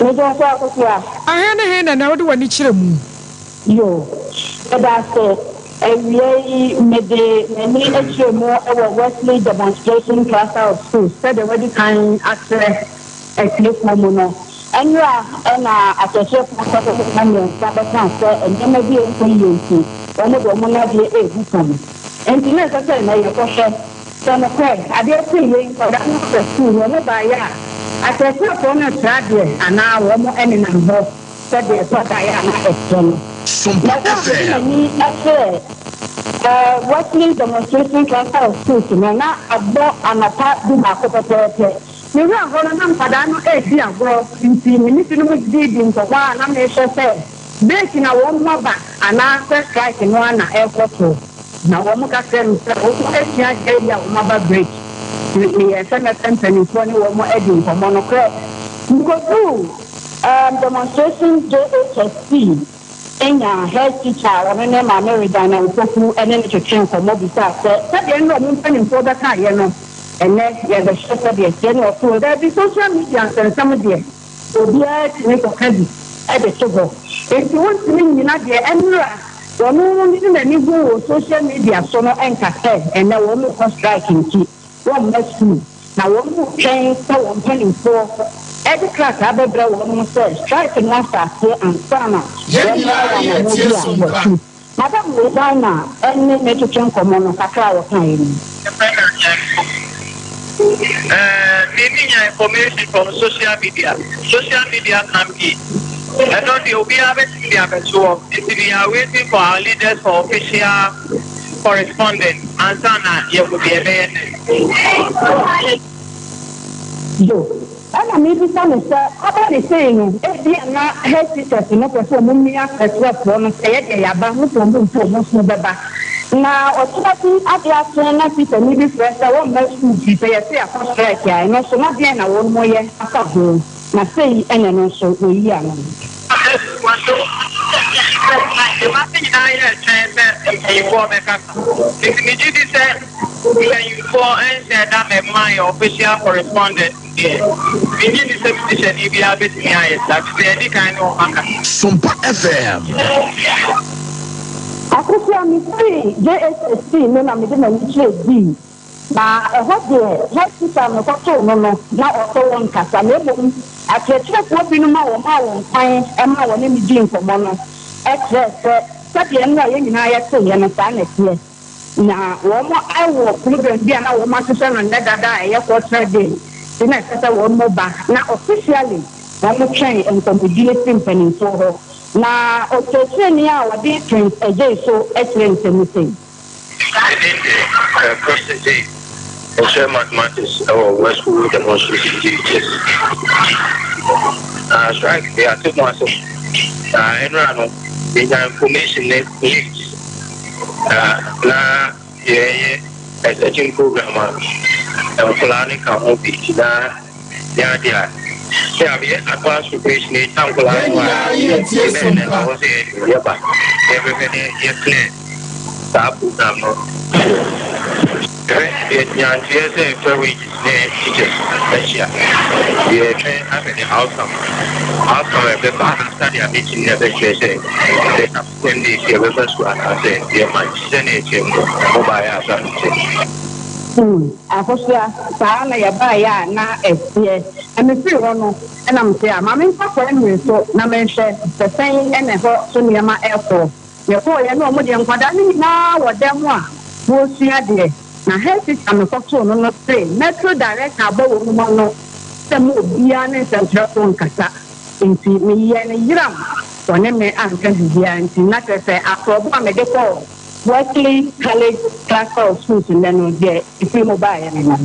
Meda ase Akosua. Ahe ne he na na wode w'ani kyerɛ mu? Yo, meda ase. Awia yi mede m'ani kyerɛ mu wɔ Wesley Demonstration Cluster of Schools sɛdeɛ wadi kan akyerɛ atiefoɔ mu no. Nnora na akyerɛkyerɛfoɔ nkɔsoɔ mmiɛnsa bɛkaa sɛ nneɛma bi nkɔ yie nti wɔde wɔn nnadeɛ regu fam. Enti na ɛsɛ sɛ nnɛ yɛkɔhwɛ. Sɛ nokorɛ, adeɛ kyee yei nkwadaa no kɔ sukuu no, wɔn baeɛ a, akyerɛkyerɛfoɔ no rekyerɛ adeɛ anaa wɔn nenam hɔ sɛdeɛ ɛtɔ da yɛ a na ɛteɛ no. Sompa Na berɛ a mede FM. m'ani kyerɛɛ Wesley Demonstration Cluster of Schools no, na abɔ anɔpa dubaako pɛpɛɛpɛ. Mewuraa hɔ no, na nkwadaa no redi agorɔ, nti me ne binom didii nkɔmmɔ a na mehwɛ sɛ break na wɔn aba anaasɛ strike no ara na ɛrekɔ so. Na wɔka kyerɛɛ me sɛ wɔasua adeɛ awie a wɔaba break. Meyɛɛ sɛ mɛpɛ mpanimfoɔ ne wɔn adi nkɔmmɔ. Nokorɛ, mekɔduruu ɛɛm demonstration JHSC nyaa head teacher a ɔno ne Maame Regina Opoku ne no twetwee nkɔmmɔ bisaa sɛ sɛdeɛ nnora wɔn mpanimfoɔ bɛkaeɛ no, ɛnnɛ yɛrebɛhwɛ sɛdeɛ ɛteɛ ne ɔsoo daabi social media nsɛnsɛm deɛ Obiara tumi kɔka bi de to hɔ, enti wontumi nnyina deɛ ɛnnora wɔn de n'ani hu wɔ social media so no nka sɛ ɛnnɛ wɔrekɔ strike nti wɔmma sukuu, na wɔretwɛn sɛ wɔn mpanimfoɔ de krataa bɛbrɛ wɔn sɛ strike no ahyɛ aseɛ ansa na Yɛn wɔn nyinaa anammɔn yɛretie bi a Sompa. wɔatu. Madam Regina ne me twetwe nkɔmmɔ no, kakra a wɔkaeɛ ni. Yɛfrɛ no Nyanko. Eh, me me nya information from social media. Social media can be. Ɛno deɛ obiara bɛtumi de abɛto hɔ. Nti we are waiting for our leaders for official correspondence ansa na yɛhu deɛ ɛbɛyɛ next. Joe, Ɛna mebisa no sɛ, aba ne sei no, ebia na head teachers no pɛ sɛ wɔn mia kyerɛkyerɛfoɔ no sɛ yɛdeɛ yɛaba, mo sɛ wɔn mpo wɔn nso bɛba. Na ɔkyena bi adeɛ akye na tikyani bi frɛ sɛ wɔmma sukuu firi sɛ yɛse yɛakɔ strike a, ɛno nso na deɛn na wɔn yɛ afa ho? Na sei ɛna ɛno nso wɔyi ano. Dwuma no nyinaa yɛ twɛn sɛ mpanyinfoɔ bɛkasa. Nti megye di sɛ mpanyinfoɔ nhyɛɛ da mmɛma yɛ official correspondent deɛ, mennye nni sɛ me tikyani biara bɛtumi ayɛ saa, firi sɛ yɛadi kan ne wɔn akasa. Sompa FM. Akosua, Mefirii JHS C no na mede m'ani kyerɛɛ D. Na ɛhɔ deɛ, head teacher a mekɔtoo no no, na ɔsɛ wɔnkasa, na mmom akyerɛkyerɛfoɔ binom a wɔmaa wɔn kwan maa wɔne me dii nkɔmmɔ no kyerɛɛ sɛ sɛdeɛ nnora yɛn nyinaa yɛteeɛ no, saa na ɛteɛ. Na wɔwɔ program bi a na wɔahyehyɛ no nnɛ dada a ɛyɛ cultural day nti na ɛsɛ sɛ wɔba, na officially wɔtwɛn nkɔmmɔdie firi mpanimfoɔ hɔ. Na ɔkyerɛkyerɛni a ɔde Prince Adjei so kyerɛɛ nsɛm mu sei. Me din de Prince Adjei. Mekyerɛ Mathematics wɔ West School Demonstration JHS. Na strike de ate ho asɛm. Na ɛnora no, yɛnya information ne late. Na na yɛyɛ a certain program a nkwadaa no ka ho bi na Nyɛ ade a sɛ yɛ advance preparation yɛgya nkwadaa no a yɛbɛyɛ dɛn na ɛwɔ sɛ yɛba na yɛbɛhwɛ ne yɛ clear saa program no. Hwɛ yɛnya nteɛ sɛ fair wages ne teachers ahyia yɛtwɛn ahwɛ the outcome outcome a ɛbɛba after their meeting na ɛbɛkyerɛ sɛ the subsequent days yɛbɛba sukuu anaasɛ yɛmma nti sɛnea ɛteɛ no mobaeɛ a saa na ɛteɛ. Hmm, Akosua, saa na yɛbaeɛ a na ɛteɛ. Na mefiri hɔ no, na mese a, ma memfa primary so na menhwɛ sɛ sɛn na ɛhɔ so nneɛma rekɔ. Yɛkɔeɛ na wɔn deɛ nkwadaa no nyinaa wɔ dan mu a wɔresua adeɛ. Na head teacher a mekɔtoo no no se Metro director abɔ wɔn ano sɛ mma obiara ne nsɛntwerɛfoɔ nkasa. Enti meyɛɛ no yeram, wɔne me anka biribiara. Nti na kyerɛ sɛ asorɔbo a mede kɔɔ Wesley College Cluster of Schools nnɛ no, deɛ ɛfiri mu baeɛ ne no.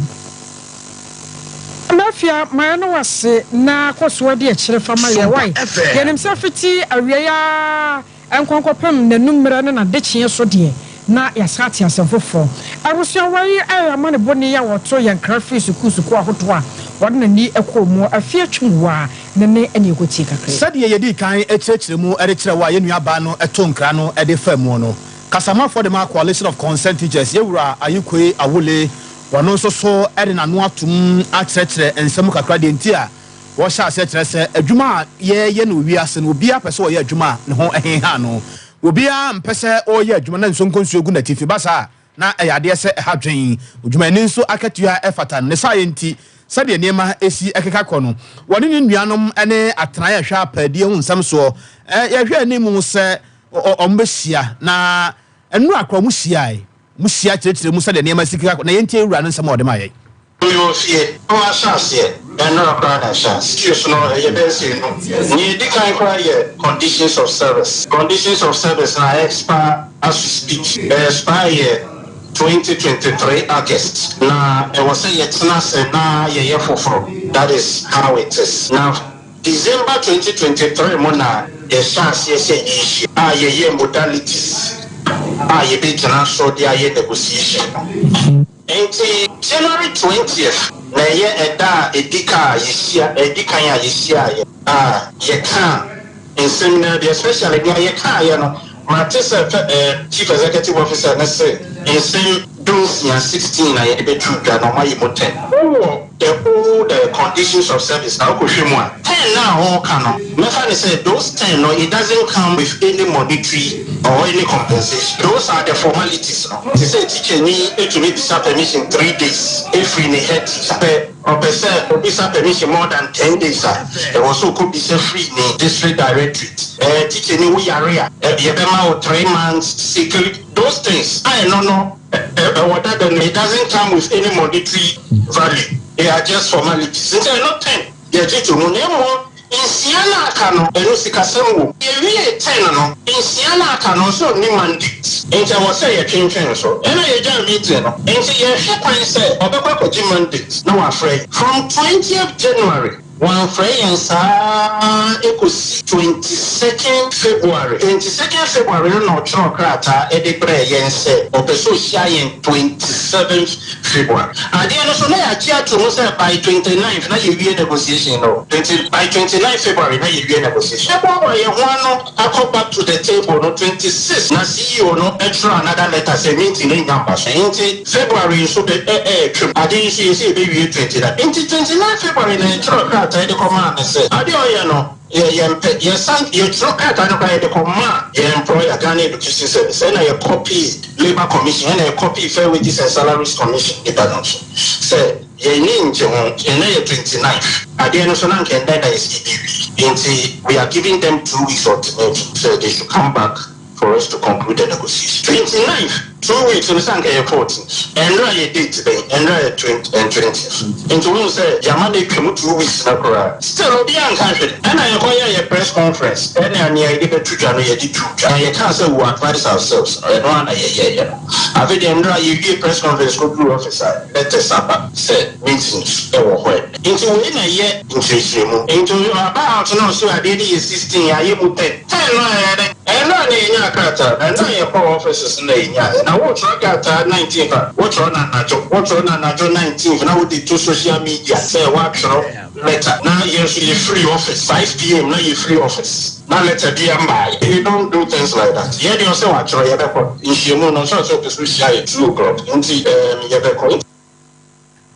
Mafia, mayɛ no wase na kɔ so adi akyire fa ma yɛ wai. Yɛnim sɛ fiti awiei ara nkɔ nkɔpem n'anummerɛ ne n'adekyeɛ so deɛ, na yɛasan ate asɛm foforɔ. Abusua wei yɛ amanebɔni yi a wɔto yɛn nkra firi sukuu sukuu ahodoɔ a wɔde n'ani kɔɔ mu afe atwam hɔ a ne nne ne yɛkɔtie kakra yi. Sɛdeɛ yɛdii kan kyerɛkyerɛ mu de kyerɛɛ wo a yɛn nuabaa no too nkra no de faa muo no, kasamafoɔ de maa Coalition of Concerned Teachers, yɛn wura Ayikoi Awole, ɔno nso so de n'ano atom akyerɛkyerɛ nsɛm mu kakra deɛ nti a wɔhyɛ aseɛ kyerɛ sɛ adwuma a yɛreyɛ no wɔ wiase no obiara pɛ sɛ ɔyɛ adwuma a ne ho heha no. Obiara mpɛ sɛ ɔreyɛ adwuma na nsuonkonsuo gu n'atifi. Ba saa a, na ɛyɛ adeɛ sɛ ɛha dwen. Odwumayɛni nso akatua fata no. Ne saayɛ nti, sɛdeɛ nneɛma si keka kɔ no, wɔne ne nuanom ne atenaeɛ a ɛhwɛ apaadie ho nsɛm soɔ yɛhwɛ anim sɛ wɔbɛhyia. Na nnora koraa wɔhyiae. Wɔhyia kyerɛkyerɛ mu sɛdeɛ nneɛma si keka kɔ. Na yɛntie wura no nsɛm a ɔde maa yɛn. Ɔyɛ ofie na wahyɛ aseɛ, ɛnnora koraa na ɛhyɛ aseɛ. Issues no ɛyɛ bɛyɛ sɛ enum. Nea edi kan koraa yɛ conditions of service. Conditions of service no a expire as we speak. Ɛ expire yɛ 2023 August na ɛwɔ sɛ yɛtena ase na yɛyɛ foforo. That is how it is. Na December 2023 mu na yɛhyɛ aseɛ sɛ yɛrehyia a yɛyɛɛ modalities a yɛbɛgyina so de ayɛ negotiation no. Enti January twentieth na ɛyɛ ɛda a edi ka a yehyia edi kan a yehyiaeɛ a yɛkaa nsɛm nyinaa bi especially nea yɛkaeɛ no mate sɛ fɛ ɛɛ Chief Executive Officer no se nsɛm dunsia, 16, na yɛde bɛtoo dwa na wɔayɛ mu ten. Wowɔ the old eh. Conditions of service na wokɔhwɛ mu a, 10 no a ɔreka no, mɛfa no sɛ those 10 no, it doesn't come with any monetary or any compensation. Those are the formalities no. Te sɛ tikyani tumi bisa permission 3 days ɛfiri ne head teacher. Sɛ ɔpɛ sɛ obisa permission more than 10 days a, ɛwɔ sɛ ɔkɔbisa firi ne district directorate. Tikyani, wo yare a, yɛbɛma wo 3 months sick leave. Those things a ɛno no ɛwɔ dada no, it doesn't come with any monetary value. They are just formalities. Nti ɛno 10 yɛgye to mu, na mmom 6 no aka no, ɛno sikasɛm wɔ. Yɛwie 10 no, 6 no aka no nso nni mandate, nti ɛwɔ sɛ yɛtwentwɛn so. Ɛna yɛgyaa meeting no, nti yɛhwɛ kwan sɛ ɔbɛkɔ akɔgye mandate na wafrɛ. From 20th January wɔamfrɛ yɛn saa ekosi 22nd February. 22nd February no na ɔtwerɛ krataa ɛde brɛ yɛn sɛ ɔpɛ sɛ ɔhyia yɛn 27th February. Adeɛ no so na yɛagye ato mu sɛ by 29th na yɛwie negotiation no. 20 by 29 February na yɛwie negotiation. Ɛboaboa yɛn ho ano akɔ back to the table no, 26 na CEO no ɛtwerɛ another letter sɛ meeting no nya mba so. Nti February nso bɛ ɛ ɛɛtwam. Adeɛ nso yɛ sɛ yɛbɛwie 29, nti 29 February na yɛtwerɛ krataa de kɔmaa no sɛ adeɛ a ɔyɛ no yɛ yɛmpɛ. Yɛsan yɛtwerɛ krataa no koraa yɛde kɔmaa yɛn employer, Ghana Education Service, ɛna yɛ copy Labour Commission, ɛna yɛ copy Fair Wages and Salaries Commission nipa no nso sɛ yɛni ngye ho. Ɛnɛ yɛ 29, adeɛ no so na nka ɛndɛ na yɛsi bi wie, nti we are giving them 2 weeks ultimatum sɛ they should come back for us to conclude the negotiation. 29, 2 weeks no sɛ anka yɛ 14. Ɛnra yɛ date bɛn? Ɛnra yɛ 20th. Nti wohu sɛ yɛama no atwa mu 2 weeks na koraa still obi anka hwɛ. Ɛna yɛkɔyɛ yɛ press conference, ɛne anea yɛde bɛto dwa no, yɛde to dwa na yɛkaa sɛ we advise ourselves no, ɛno ana yɛyɛyɛ no. Afei deɛ nnora yɛwie press conference kɔduru office a, letters aba sɛ meetings ɛwɔ hɔ ɛ. Nti wei na ɛyɛ nkyerɛkyerɛmu. Nti aba out na ɔso adeɛ no yɛ 16, yɛayɛ mu 10 10 no a, ɛyɛ dɛ ɛno a na yɛnya krataa na ɛno a yɛkɔ offices no na yɛnya. Na wotwerɛ krataa 19 a, wotwerɛ no anadwo, wotwerɛ no anadwo 19 na wode to social media sɛ woatwerɛ letter, na yɛn nso yɛfiri office 5 p.m. na yɛfiri office na letter bi mbaeɛ. You don't do things like that. Yɛ deɛ ɔsɛ watwerɛ, yɛbɛkɔ nhyiamu no nso ɔsɛ ɔpɛ so hyia yɛ 2 o'clock, nti yɛbɛkɔ.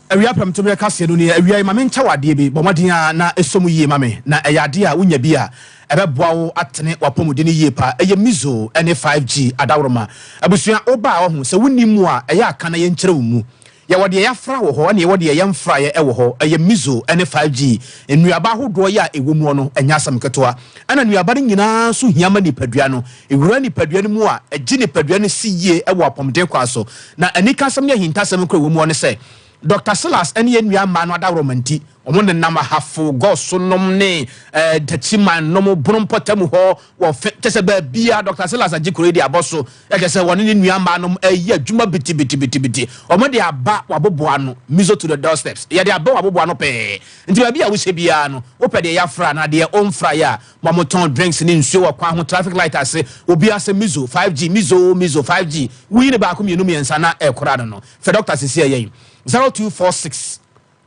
Awia pɛm to bɛka seɛ no ni. Awia yi, ma menkyɛ wo adeɛ bi. Bɔ mmɔden a na ɛsɔ mu yie ma me, na ɛyɛ adeɛ a wonya bi a ɛbɛboa wo atene wapɔmuden no yie paa. Ɛyɛ Mizo ne 5G adaworoma. Abusua, woba a ɔho sɛ wonni mu a, ɛyɛ aka na yɛnkyerɛ wo mu. Yɛwɔ deɛ yɛafra wɔ hɔ, ɛne yɛwɔ deɛ yɛmfraeɛ ɛwɔ hɔ. Ɛyɛ Mizo ne 5G. Nnuaba ahodoɔ yi a ɛwɔ mu no, ɛnyɛ asɛm ketewa. Ɛna nnuaba no nyinaa nso hia ma nipadua no. Ɛwura nipadua no mu a, ɛgye nipadua no si yie ɛwɔ apɔmuden kwan so. Na anikasɛm ne ahintasɛm kora ɛwɔ mu ne sɛ Dr Silas ɛne yɛn nua mmaa no adaworoma nti, wɔn nenam Ahafo Gɔso nom ne Takyiman nom, Bono mpɔtam hɔ wɔ fɛ kyɛ sɛ baabia Dr Silas agye kuro yi de abɔ so. Ɛkyɛ sɛ wɔne ne nua mmaa nom ɛyɛ adwuma bitibitibitibiti. Wɔn de aba waboboa ano, Mizo to the doorsteps. Yɛde aba waboboa ano pɛɛ. Nti baabi a wohyɛ biara no, wopɛ deɛ yɛafra na deɛ ɔmfra yɛ a, mo a motɔn drinks ne nsuo wɔ kwan ho, traffic light ase, obi asɛ Mizo 5G, Mizo, Mizo 5G. Woyi ne baako, mmienu, mmiɛnsa na ɛkora no. Fɛ doctor sisi ɛyɛ yi 0246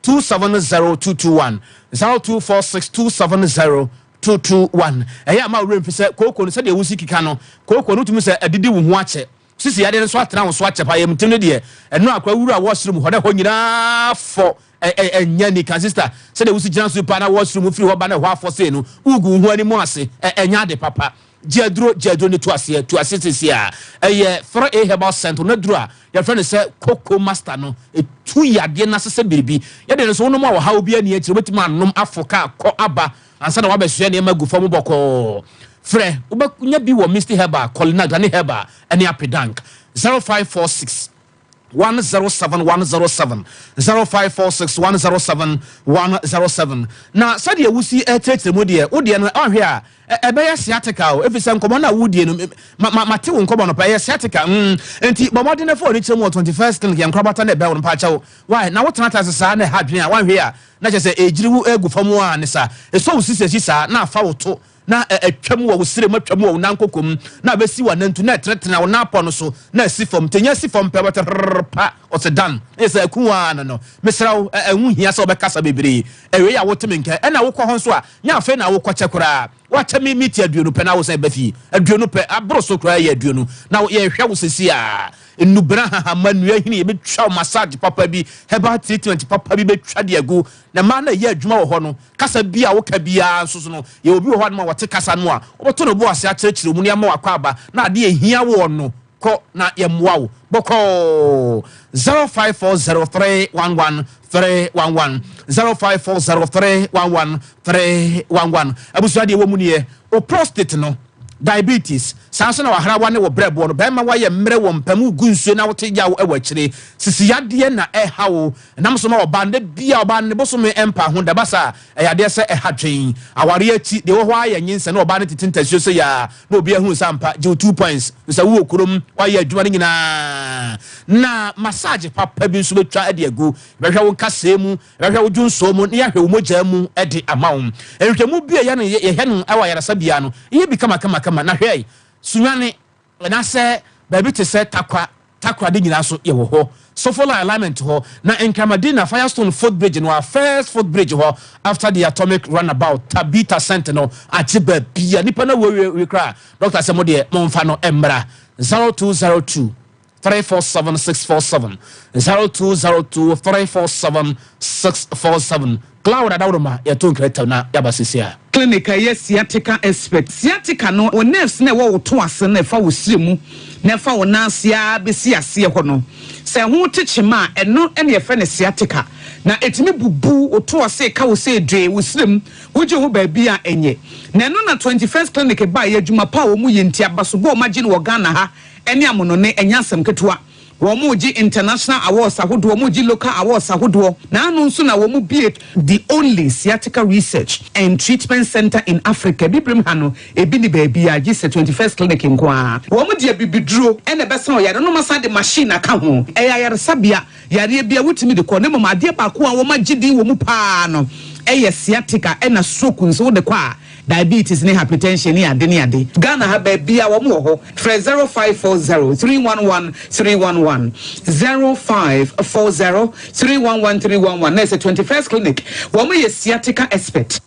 270221, 0246 270221. Ɛyɛ ama owurɛ mfi sɛ kooko no, sɛdeɛ wosi keka no, kooko no tumi sɛ adidi wo ho akyɛ sisi adeɛ no so atena wo so akyɛ pa. Yɛm tim no deɛ ɛno akora wura wɔsoro mu hɔ dɛ hɔ nyinaa fɔ. Ɛnyɛ nika, sister, sɛdeɛ wosi gyina so pa na wɔsoro mu firi hɔ ba na ɛhɔ afɔ sei no, wogu wo ho anim ase. Ɛnyɛ ade papa. Gye aduro, gye aduro ne to aseɛ, to aseɛ sisi a ɛyɛ 3A Herbal Center no aduro a yɛfrɛ no sɛ Coco Master no, ɛtu yadeɛ no ase sɛ biribi. Yɛde no so wonom a, ɔhaw bi ani akyire, wobɛtumi anom afo kaa kɔ aba ansa na wabɛsoɛ nneɛma gu fam bɔkɔɔ. Frɛ, wobɛnya bi wɔ Misty Herbal, Colina, Gane Herbal ɛne Apedank. 0546 107 107, 0546 107 107. Na sɛdeɛ wosi ɛkyerɛkyerɛ mu deɛ, wodeɛ no ɔhwɛ a ɛbɛyɛ sciatica o, ɛfiri sɛ nkɔmmɔ no a wodie no, mate wo nkɔmmɔ no pa, ɛyɛ sciatica. Nti bɔ mmɔden no fa w'ani kyerɛ mu wɔ 21st Clinic, yɛn nkorabata no ɛbɛn wo no. Mpaakyɛw why na wotena ase saa na ɛha adwene a wanhwɛ a na kyerɛ sɛ ɛgyiri wo agu fam a ne sa ɛsɔ wo sisi akyi saa na afa wo to na atwam wɔ wo sere mu, atwam wɔ wo nan kokom na abɛsi w'anantu na ɛtenetene wo nan apɔ no so na asi fam. Nti ɛnyɛ asi fam pɛ, wɔte pa ɔsɛ dan na yɛ sɛ aku waa no. Mesrɛ wo, ɛho hia sɛ wobɛkasa bebree ɛwei a wote me nka. Ɛna wokɔ hɔ nso a, nyɛ afei na wokɔkyɛ koraa. Wakyɛ me miti 20 pɛ na wosan ba fie. 20 pɛ aboro so koraa, yɛ 20 na yɛhwɛ wo sesi a. Nnubena nhahamma, nnua hini, yɛbɛtwa wo massage papa bi, herbal treatment papa bi bɛtwa de agu. Na mmaa no a ɛyɛ adwuma wɔ hɔ no, kasa bi a woka biara nso so no, yɛwɔ obi wɔ hɔ a wɔte kasa no a, wɔbɛto ne bo ase akyerɛkyerɛ wo mu na yɛama wo akwaaba na adeɛ a ɛhia woɔ no, kɔ na yɛmmoa wo bɔkɔɔ. 0540311311 0540311311 Abusua deɛ ɛwɔ mu nie, wo prostate no, diabetes, saa nso na w'ahrawa ne wo brɛboɔ no, bɛrima woayɛ mmerɛ wɔ mpa mu, wogu nsuo na wote yaw wɔ akyire, sisi yadeɛ na ɛha wo, ɛnam so ma ɔbaa no da biara ɔbaa no ne bosome mpa ho da, ba saa a, ɛyɛ adeɛ sɛ ɛha dwen. Awareɛ akyi, deɛ ɛwɔ hɔ ara yɛ nyinsɛn na ɔbaa no tete ntasuo sei ara na obi ahunu sɛ ampa, gye wo two points, sɛ wowɔ kurom, woayɛ adwuma no nyinaa, na massage papa bi nso bɛtwa de agu, yɛbɛhwɛ wo nkasɛɛ mu, Yɛbɛhwɛ wo dwonsɔ mu na yɛahwɛ wo mogya mu de ama wo. Nhwehwɛmu bi a yɛyɛ no yɛhwɛ no wɔ ayaresabea no, yɛyɛ bi kamakamakama. Na hwɛ, Sunyani anaasɛ baabi te sɛ Tarkwa, Takoradi nyinaa nso yɛwɔ hɔ. Sofoline alignment hɔ, na Nkramadina Firestone footbridge no a, first footbridge hɔ after the atomic runabout, Tabitha Cent no agye baabi a nipa no awu awie koraa. Doctor sɛ mo deɛ momfa no mmra. 0202 347 647 0202 347 647 Cloud Adaworoma yɛto nkrɛtɛw na yɛaba sisi a. Clinic a ɛyɛ sciatica expert. Sciatica no, wo nerves no a ɛwɔ wo to ase no a ɛfa wo srɛ mu na ɛfa wo nan ase ara bɛsi aseɛ hɔ no, sɛ ɛho te kyema a, ɛno na yɛfrɛ no sciatica. Na ɛtumi bubu wo to ase, ɛka wo sɛ dwee, wo srɛ mu, wogye wo ho baabi a ɛnyɛ. Na ɛno na 21st Clinic baeɛ, adwuma pa a wɔyɛ nti, abasobɔ a wɔagye no wɔ Ghana ha ne amonone ɛnyɛ asɛm ketewa. Wɔn regye international awards ahodoɔ, wɔn regye local awards ahodoɔ. Na ano nso na wɔn bue the only sciatica research and treatment centre in Africa. Abibirem ha no, ebi nni baabiara gye sɛ 21st Clinic nko ara. Wɔn de abibiduro na ɛbɛsa ɔyare no, na wɔasan de machine aka ho. Ɛyɛ ayaresabea, yareɛ biara wotumi de kɔ. Na mmom adeɛ baako a wɔagye din wɔ mu pa ara no yɛ sciatica ɛna stroke nso wode kɔ a, Diabetes ne hypertension ne ade ne ade. Ghana ha baabia wɔn wɔ hɔ. Frɛ 0540 311 311, 0540 311 311 na ɛsɛ 21st clinic. Wɔn yɛ sciatica expert.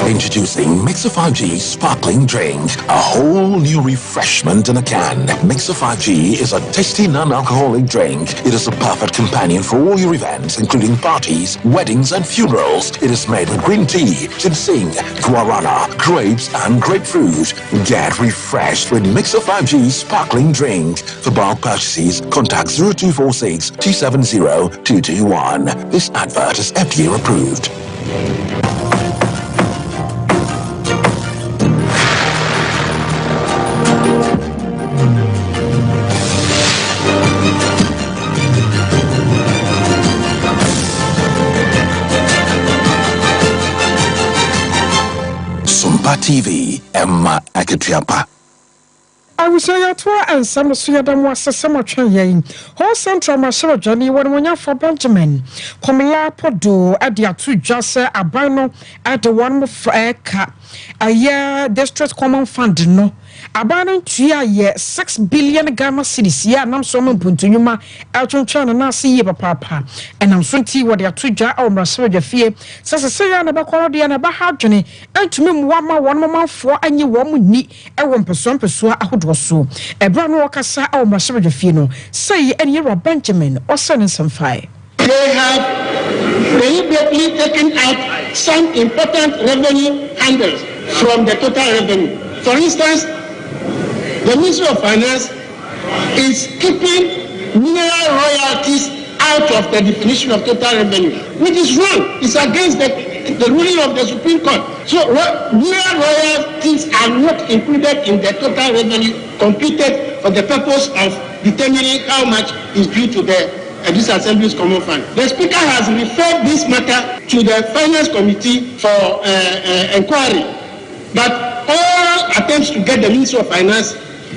Introducing Mixer 5G Sparkling Drink, a whole new refreshment in a can. Mixer 5G is a tasty non-alcoholic drink. It is a perfect companion for all your events, including parties, weddings, and funerals. It is made with green tea, ginseng, guarana, grapes, and grapefruit. Get refreshed with Mixer 5G Sparkling Drink. For bulk purchases, contact 0246 270 221. This advert is FDA approved. Sompa TV, Emma Akatua Abusua yɛtoa nsɛm no so yɛda mo ase sɛ moatwɛn yɛn. Ho Central Mmarahyɛbadwani Wɔnimonyamfoɔ Benjamin Komla Podo de ato dwa sɛ aban no de wɔn ka ɛyɛ District Common Fund no aban no ntua yɛ 6 billion Ghana cedis yɛ anam so ama mpuntu nnwuma ɛtwentwɛn ne nan ase yie papaapa. Ɛnam so nti wɔde ato dwa wɔ mmarahyɛbadwafie sɛ sesei a na ɛbɛkɔ no deɛ na ɛbɛha adwene ɛntumi mmoa ma wɔn manfoɔ anye wɔn nni wɔ mpɛsoa mpɛsoa ahodoɔ so. Ɛberɛ a na ɔrekasa wɔ mmarahyɛbadwafie no, sei ne Yɛwura Benjamin ɔsɛe ne nsɛm fae. They have deliberately taken out some important revenue handles from the total revenue. For instance, the Ministry of Finance is keeping mineral royalties out of the definition of total revenue, which is wrong. It's against the, the ruling of the Supreme Court. So mineral royalties are not included in the total revenue computed for the purpose of determining how much is due to the uh, this Assembly's Common Fund. The Speaker has referred this matter to the Finance Committee for uh, uh, inquiry. But all attempts to get the Ministry of Finance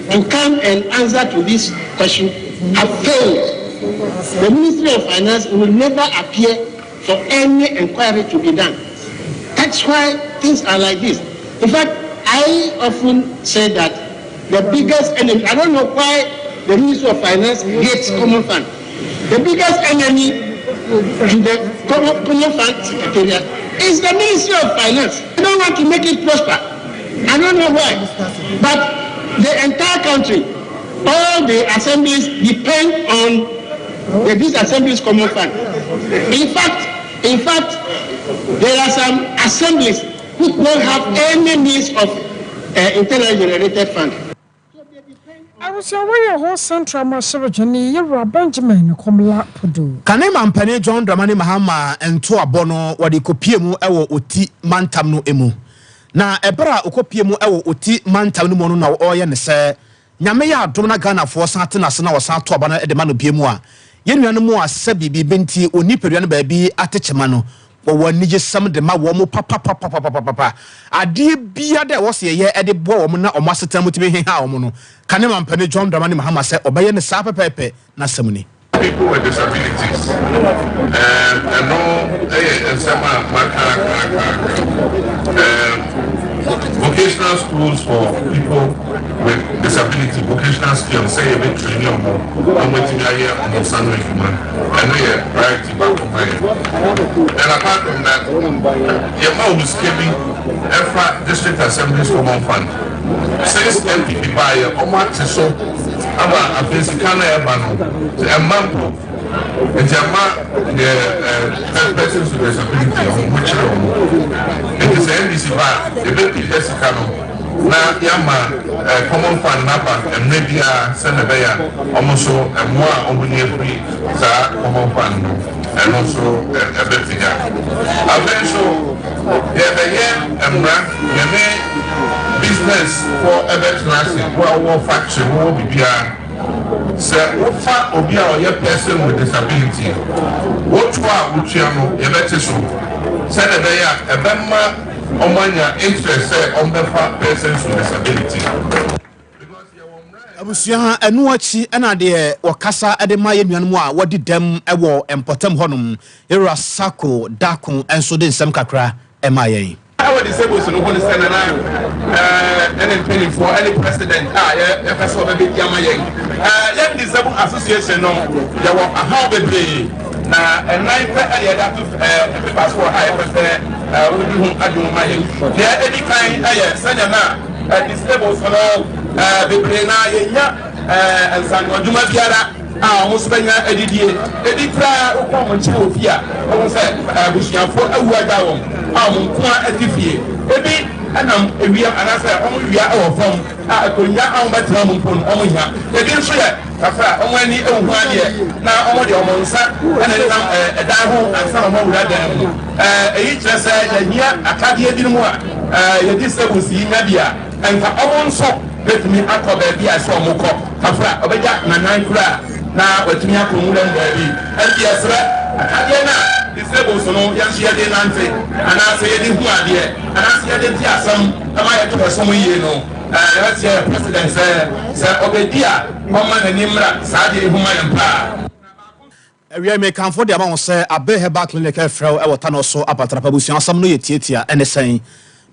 to come and answer to this question have failed. The Ministry of Finance will never appear for any inquiry to be done. That's why things are like this. In fact, I often say that the biggest enemy, I don't know why the Ministry of Finance hates Common Fund. The biggest enemy to the Common, Common Fund Secretariat is the Ministry of Finance. They don't want to make it prosper. I don't know why, but the entire country, all the assemblies depend on the District Assemblies Common Fund. In fact, in fact, there are some assemblies who don't have any means of uh, internally generated fund. Abusua wei yɛ Ho Central mmarahyɛbadwani Yewura Benjamin Komla Podu. Kane Mampanin John Dramani Mahama ntoabɔ no wɔde kɔpie mu wɔ Oti mantam no mu. Na ɛberɛ a ɔkɔpie mu wɔ Oti mantam no mu no na ɔreyɛ ne sɛ Nyame yɛ adom na Ghanafoɔ san te n'ase na wɔsan to aba no de ma no biom a, yɛn nuanom a sɛbi biribi nti wɔn nipadua no baabi ate kyema no, wɔwɔ anigyesɛm de ma wɔn papapapapapapa. Adeɛ biara da ɛwɔ sɛ yɛyɛ de boa wɔn na wɔn asetena mu tumi heha wɔn no, Kane Mampanin John Dramani Mahama sɛ ɔbɛyɛ no saa pɛpɛɛpɛ, n'asɛm ni. People with disabilities, ɛno yɛ nsɛm a maka aka aka aka. Vocational schools for people with disability, vocational skills, sɛ yɛbɛ train wɔn na wɔn atumi ayɛ wɔn nsa no adwuma, ɛno yɛ priority baako ma yɛn. And apart from that, yɛma wɔn sika bi ɛfa district assemblies common fund. Since NPP baayɛ, wɔn ate so ama afei sika no a ɛba no sɛ ɛmma mpo nti ɛma deɛ ɛɛ persons with disability wɔn ho kyerɛ wɔn nti sɛ NDC ba a yɛbɛpagya sika no na yɛama ɛɛ common fund n'aba mmerɛ biara sɛnea ɛbɛyɛ a wɔn nso mmoa a wɔn ni afiri saa common fund no ɛno nso ɛbɛpagya. Afei nso yɛbɛyɛ mmara yɛne business foɔ ɛbɛtena ase wo a wowɔ factory wowɔ biribiara sɛ wofa obi a ɔyɛ person with disability wo to a wotua no yɛbɛte so sɛdeɛ ɛbɛyɛ a ɛbɛma wɔn anya interest sɛ wɔbɛfa persons with disability. Abusua, ɛno akyi na deɛ wɔkasa de ma yɛn nuanom a wɔadi dɛm wɔ mpɔtam hɔnom, Yɛwura Sako Darko nso de nsɛm kakra maa yɛn. Ɛwɔ disables no ho ne sɛ Nana ɛne mpaninfoɔ ɛne president a yɛpɛ sɛ ɔbɛbɛdi ama yɛn. Yɛn Disable Association no yɛwɔ ahaw bebree na ɛnan pɛ ɛne yɛde ato pepa so wɔ ha yɛpɛ sɛ wodi ho adwene ma yɛn. Deɛ ɛdi kan ɛyɛ sɛnea na Disables no bebree no ara yɛnnya nsanoadwuma biara a wɔn nso bɛnya adidie. Ebi koraa wokɔ wɔn nkyɛn wɔ fie a, wohu sɛ abusuafoɔ awu agya wɔn a wɔn nko ara te fie. Ebi nam ewia anaasɛ wɔn wia wɔ fam a akonnwa a wɔbɛtena mu mpo no wɔnnya. Ebi nso yɛ kakra a wɔn ani nhu adeɛ na wɔde wɔn nsa na ɛnenam ɛdan ho ansa na wɔawura dan mu. Eyi kyerɛ sɛ yɛhia akadeɛ binom a yɛde sɛbos yi nya bi a, nka wɔn nso bɛtumi akɔ baabi a ɛsɛ wɔn kɔ. Kafra, ɔbɛgya n'anan koraa na watumi akɔ nwura mu baabi. Ɛnti yɛsrɛ, akadeɛ no a disables no yɛn nso yɛde nante, anaasɛ yɛde hu adeɛ, anaasɛ yɛde te asɛm ma yɛto ɛsom yie no, yɛbɛsrɛ yɛn president sɛ, sɛ ɔbɛdi a, ɔmma n'ani mmra saa adeɛ yi ho ma yɛn paa. Awiei mekamfo de ama wo sɛ Abbey Herbal Clinic refrɛ wo wɔ Tanɔ so Apatrapa abusua asɛm no yɛ tiatia ɛne sɛn?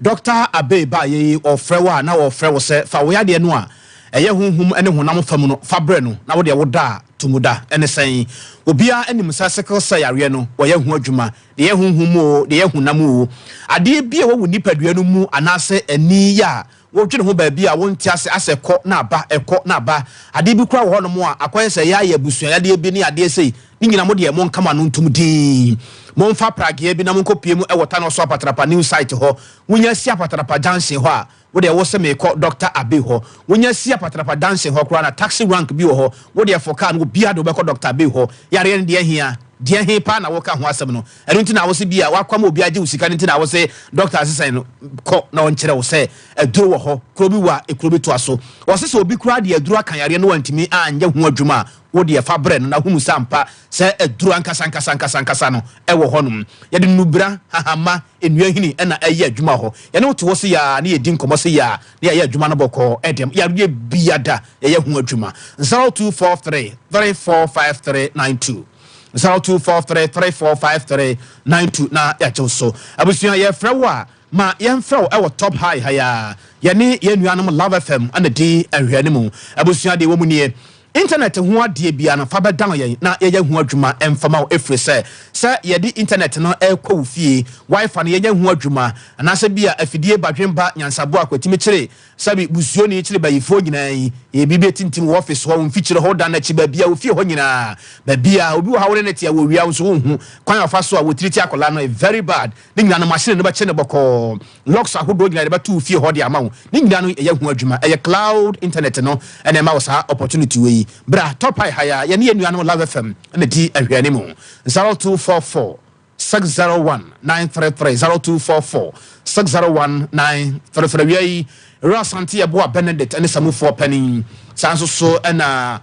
Dɔkta Abbey baayɛ yi ɔrefrɛ wo a na ɔrefrɛ wo sɛ fa wo yadeɛ no a ɛyɛ honhom ne honam fam no fa brɛ no na wo deɛ wo da a to mu da ɛne sɛn? Obiara nim sɛ sickle cell yareɛ no wɔyɛ ho adwuma deɛ ɛyɛ honhom mu oo deɛ ɛyɛ honam mu oo adeɛ bi a ɛwɔ wo nipadua no mu anaasɛ ani yɛ a Wodwene ho baabi a wonte ase asɛ kɔ na aba, ɛkɔ na aba. Adeɛ bi koraa wɔ hɔnom a akɔyɛ sɛ ɛyɛ ayɛ abusua yadeɛ bi ne adeɛ sei. Ne nyina mo deɛ monka mo ano ntom dinn. Momfa prageɛ bi na monkɔpue mu wɔ Tanoso Apatrapa new site hɔ. Wonya si Apatrapa junction hɔ a, wo deɛ wose meekɔ Doctor Abbey hɔ. Wonya si Apatrapa junction hɔ koraa na taxi rank bi wɔ hɔ, wo deɛ fo car no obiara de wo bɛkɔ Doctor Abbey hɔ. Yareɛ no deɛ hea? Deɛ he paa na woka ho asɛm no? Ɛno nti na wose bi a woakɔ ama obi agye wo sika no nti na wose dɔkta asesan no kɔ na ɔnkyerɛ wo sɛ aduro wɔ hɔ, kuro bi wɔ a ekuro bi toa so. Wɔse sɛ obi koraa de aduro aka yareɛ no wantumi anyɛ ho adwuma a, wo deɛ fa brɛ no na hunu sɛ ampa sɛ aduro ankasa ankasa ankasa ankasa no wɔ hɔnom. Yɛde nnubra, hahama, nnua hini na ɛyɛ adwuma wɔ hɔ. Yɛne wo te hɔ sei ara na yɛdi nkɔmmɔ sei ara na yɛayɛ adwuma no bɔkɔɔ ɛdɛm. Yareɛ biada yɛyɛ ho adwuma. 0243 345392. 0243345392 na yɛagye wo so. Abusua yɛfrɛ wo a, ma yɛmfrɛ wo ɛwɔ Top High ha yi ara. Yɛne yɛn nuanom Love FM na di nhwɛanimu. Abusua deɛ ɛwɔ mu nie. Internet ho adeɛ bia no, fa bɛdan yɛn na yɛyɛ ho adwuma ɛmfama wo, ɛfiri sɛ yɛde internet no ɛkɔ wo fie, WiFi no yɛnyɛ ho adwuma, anaasɛ bi a afidie badwemba nyansaboa akwatimi kyere sɛbi busuoni kyere bayifoɔ nyinaa yi, yɛ biribi atintim wɔ office hɔ, wo mfikyire hɔ, dan n'akyi, baabi a wo fie hɔ nyinaa, baabi a obi wɔ ha wo ne ne te a wɔwia wo nso wonhu kwan a ɔfa so a wɔtiriti akwadaa no. Very bad. Ne nyinaa no, machine no bɛkyɛ ne bɔkɔɔ. Locks ahodoɔ nyinaa de bɛto wo fie hɔ de ama wo. Ne nyinaa no, ɛyɛ ho adwuma. Ɛyɛ cloud internet no ɛna ɛma wo saa opportunity wei yi. Bra Top High ha ya, yɛne yɛn nuanom Love FM ɛna di ahwɛne mu. 0244 601 933, 0244 601 933. Wia yi, Ewura Asante Yɛboa Benedict ɛne Samufoɔ panin saa nso so ɛna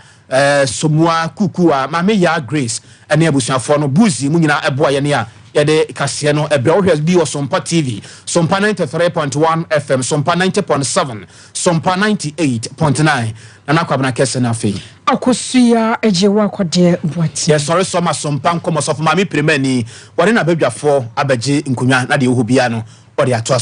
Somua Kuku a Maame Yaa Grace ɛne abusuafoɔ no Buzi mu nyinaa ɛboa yɛne a yɛde kaseɛ no ɛbrɛ. Wohwɛ bi wɔ Sompa TV, Sompa 93.1 FM, Sompa 90.7, Sompa 98.9. Nana Kwabena kɛse no afei. Akosua agye wo akɔdeɛ Boate. Yɛsɔre so ma Sompa nkɔmmɔ. Sɔfo Maame Pirimani wɔde n'abadwafoɔ abɛgye nkonnwa na deɛ ɛwɔ hɔ biara no wɔde ato.